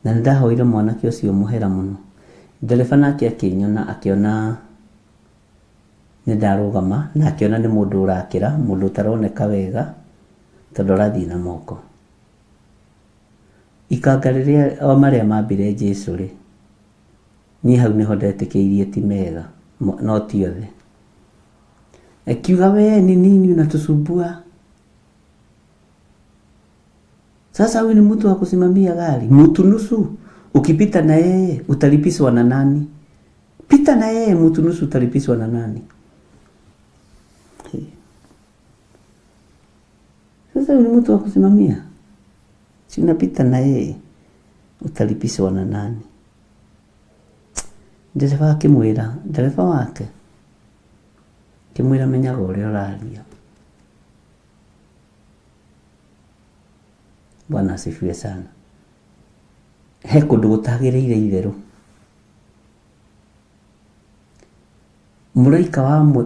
Na nĩ ndahoire mwanake ũcio mũhera mũno. Ndereba nake akĩnyona, akĩona nĩ ndarũgama, na akĩona nĩ mũndũ ũrakĩra, mũndũ ũtaroneka wega tondũ arathiĩ na moko. Ikanga rĩrĩa o marĩa mambire Jesu rĩ, niĩ hau nĩho ndetĩkĩirie ti mega, no ti othe. Akiuga, we ni nini unatusumbua? Sasa huyu ni mtu wa kusimamia gari, mtu nusu. Ukipita na yeye utalipishwa na nani? Pita na yeye mtu nusu, utalipishwa na nani? Sasa ni mtu wa kusimamia, si unapita na yeye, utalipishwa na nani? Ndereba akĩmwĩra, ndereba wake akĩmwĩra, menyaga ũrĩa ũraria. Bwana asifiwe sana. He kũndũ gũtagĩrĩire itherũ. Mũraika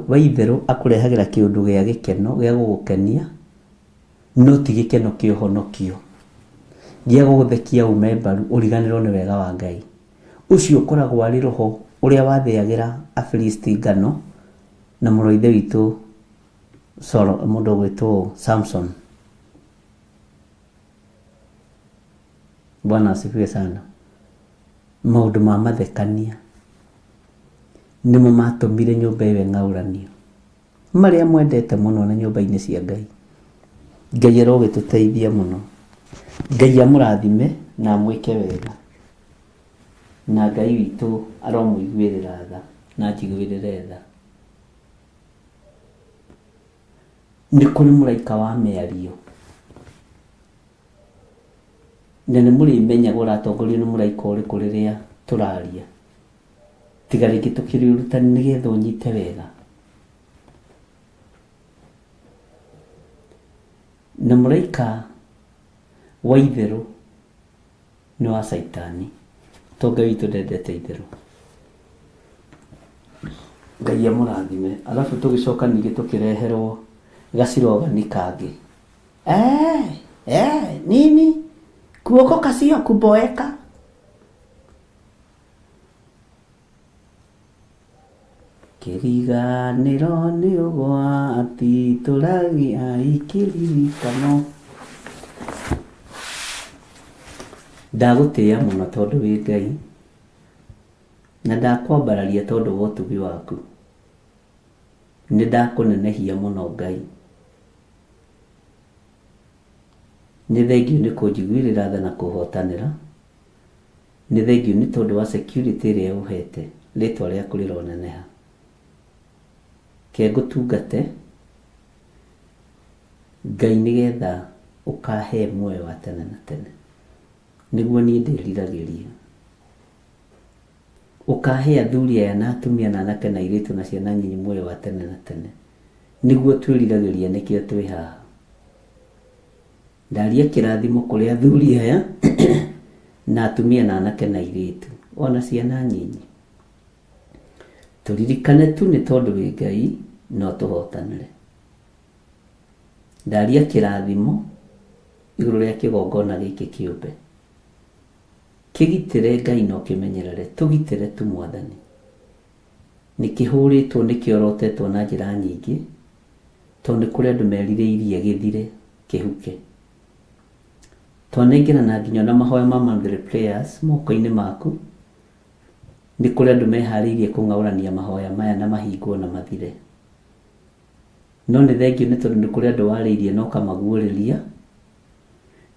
wa itherũ akũrehagĩra kĩũndũ gĩa gĩkeno gĩa gũgũkenia, no ti gĩkeno kĩa ũhonokio, gĩa gũgũthekia ume mbaru ũriganĩrwo nĩ wega wa Ngai. Ũcio ũkoragwo arĩ roho ũrĩa wathĩagĩra Afilisti ngano na mũrũ wa ithe witũ Solo, mũndũ ũgwĩtwo Samson. Bwana asifiwe sana. Maũndũ ma mathekania nĩmo matũmire nyũmba ĩyo ĩng'aũranio, marĩa mwendete mũno na nyũmba-inĩ cia Ngai. Ngai arogĩtũteithia mũno. Ngai amũrathime na amwĩke wega, na Ngai witũ aromũiguĩrĩra tha na anjiguĩrĩre tha. Nĩ kũrĩ mũraika wa mĩario, na nĩ mũrĩmenyaga ũratongorio nĩ mũraika ũrĩkũ rĩrĩa tũraria, tiga rĩngĩ tũkĩrĩ ũrutani nĩgetha ũnyite wega. Na mũraika wa itherũ nĩ wa Caitani, to Ngai witũ ndendete itherũ. Ngai amũrathime. Alafu tũgĩcoka ningĩ tũkĩreherwo gacirogani kangĩ. Nini kuokoka sio kuboeka. Kĩriganĩro nĩ ũgwati tũragia kĩririkano. Ndagũtĩĩa mũno tondũ wĩ Ngai, na ndakwambararia tondũ wa ũtugi waku. Nĩ ndakũnenehia mũno Ngai. Nĩ thengiũ nĩ kũnjiguĩrĩra tha na kũhotanĩra. Nĩ thengiũ nĩ tondũ wa security ĩrĩa ũhete, rĩtwa rĩaku rĩroneneha. Ke ngũtungate Ngai nĩgetha ũkahe muoyo wa tene na tene, nĩguo niĩ ndĩriragĩria. Ũkahe athuri aya na atumia na anake na airĩtu na ciana nyinyi muoyo wa tene na tene, nĩguo twĩriragĩria, nĩkĩo twĩ haha. Ndaria kĩrathimo kũrĩ athuri aya na atumia na anake na airĩtu ona ciana nyinyi. Tũririkane tu nĩ tondũ wĩ Ngai no tũhotanĩre. Ndaria kĩrathimo igũrũ rĩa kĩgongona gĩkĩ kĩũmbe. Kĩgitĩre Ngai na ũkĩmenyerere, tũgitĩre tu Mwathani. Nĩ kĩhũrĩtwo, nĩ kĩorotetwo na njĩra nyingĩ, tondũ nĩ kũrĩ andũ merirĩirie gĩthire, kĩhuke. Twanengerana nginya ona mahoya ma monthly prayers moko-inĩ maku. Nĩ kũrĩ andũ meharĩirie kũng'aũrania mahoya maya na mahingwo na mathire. No nĩ thengiũ nĩ tondũ nĩ kũrĩ andũ warĩirie na ũkamaguũrĩria,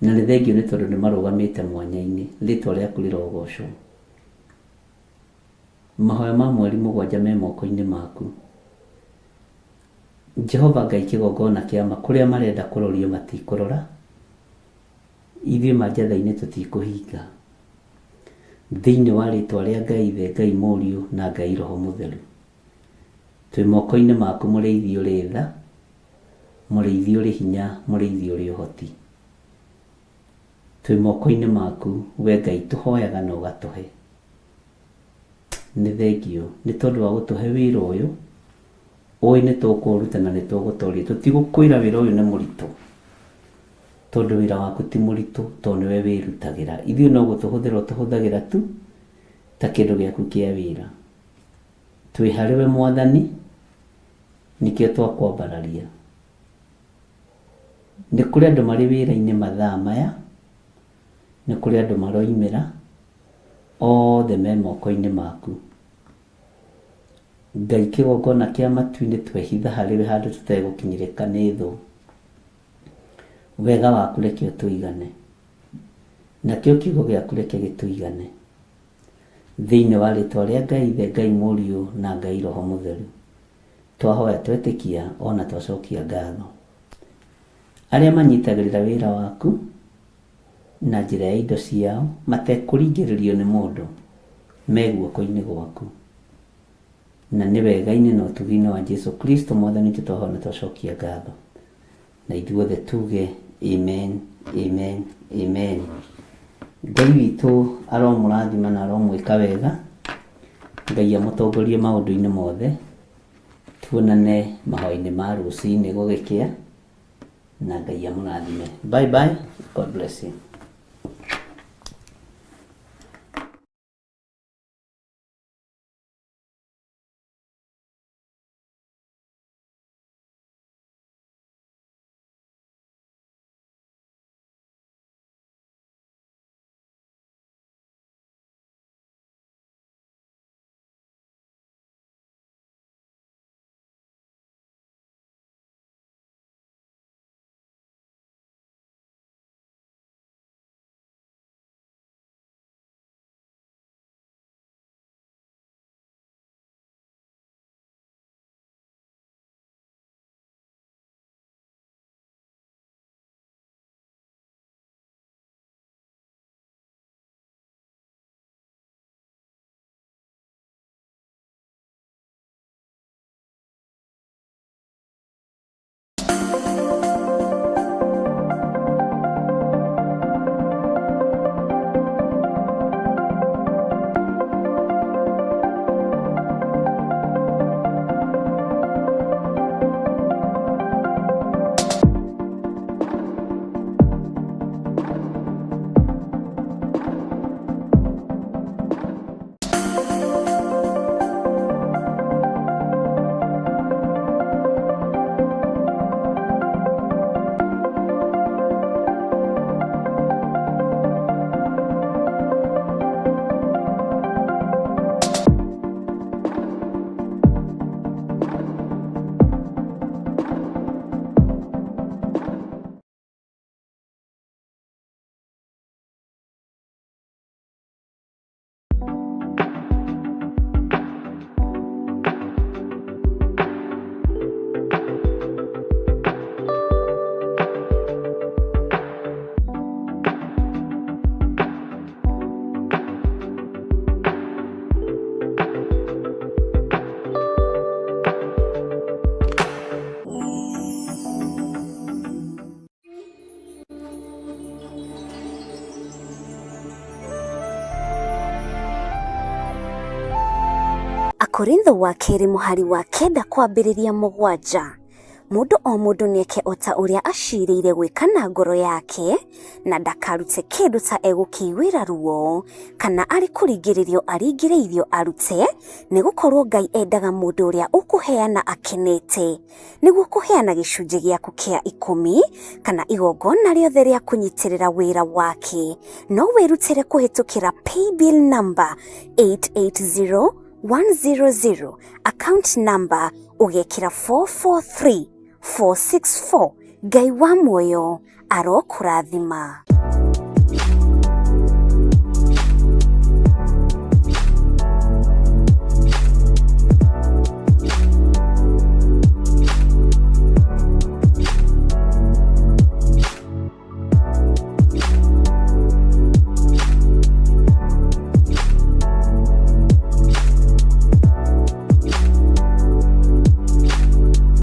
na nĩ thengiũ nĩ tondũ nĩ marũgamĩte mwanya-inĩ. Rĩtwa rĩaku rĩrogocwo. Mahoya ma mweri 7 me moko-inĩ maku. Jehova Ngai kĩgongona kĩa ma, kũrĩa marenda kũrorio matikũrora, ithuĩ manjatha-inĩ tũtikũhinga. Thĩinĩ wa rĩtwa rĩa Ngai Ithe, Ngai Mũriũ na Ngai Roho Mũtheru. Twĩ moko-inĩ maku mũrĩithi ũrĩ tha, mũrĩithi ũrĩ hinya, mũrĩithi ũrĩ ũhoti. Twĩ moko-inĩ maku we Ngai, tũhoyaga na ũgatũhe. Nĩ thengiũ nĩ tondũ wa gũtũhe wĩra ũyũ, ũĩ nĩ tũkũũruta na nĩ tũgũtoria. Tũtigũkwĩra wĩra ũyũ nĩ mũritũ, tondũ wĩra waku ti mũritũ, tondũ nĩwe wĩrutagĩra. Ithuĩ no gũtũhũthĩra ũtũhũthagĩra tu ta kĩndũ gĩaku kĩa wĩra. Twĩ harĩ we Mwathani, nĩkĩo twakwambararia. Nĩ kũrĩ andũ marĩ wĩra-inĩ mathaa maya, nĩ kũrĩ andũ maroimĩra, othe me moko-inĩ maku. Ngai kĩgongona kĩa matu-inĩ twehitha harĩ we handũ tũtegũkinyĩrĩka nĩ thũ. Wega waku reke ũtũigane, nakĩo kiugo gĩaku reke gĩtũigane. Thĩinĩ wa rĩtwa rĩa Ngai Ithe, Ngai Mũriũ na Ngai Roho Mũtheru, twahoya twetĩkia ona twacokia ngatho. Arĩa manyitagĩrĩra wĩra waku na njĩra ya indo ciao matekũringĩrĩrio nĩ mũndũ me guoko-inĩ gwaku. Na nĩ wega-inĩ na ũtugi-inĩ wa Jesu Kristo Mwathani witũ twahoya na twacokia ngatho. Na ithuothe tuge amen, amen, amen. Ngai witũ aromũrathima na aromwĩka wega. Ngai amũtongorie maũndũ-inĩ mothe. Tuonane mahoya-inĩ ma rũcinĩ gũgĩkĩa, na Ngai amũrathime. Bye bye. God bless you. Akorintho wa kerĩ mũhari wa 9 kwambĩrĩria 7. Mũndũ o mũndũ nĩeke o ta ũrĩa acirĩire gwĩka na ngoro yake, na ndakarute kĩndũ ta egũkĩiguĩra ruo, kana arĩ kũringĩrĩrio aringĩrĩirio arute, nĩgũkorwo Ngai endaga mũndũ ũrĩa ũkũheana akenete. Nĩguo kũheana gĩcunjĩ gĩaku kĩa 10 kana igongona rĩothe rĩa kũnyitĩrĩra wĩra wake, no wĩrutĩre kũhĩtũkĩra paybill number 880100, account number ũgekĩra 443464. Ngai wa muoyo arokũrathima.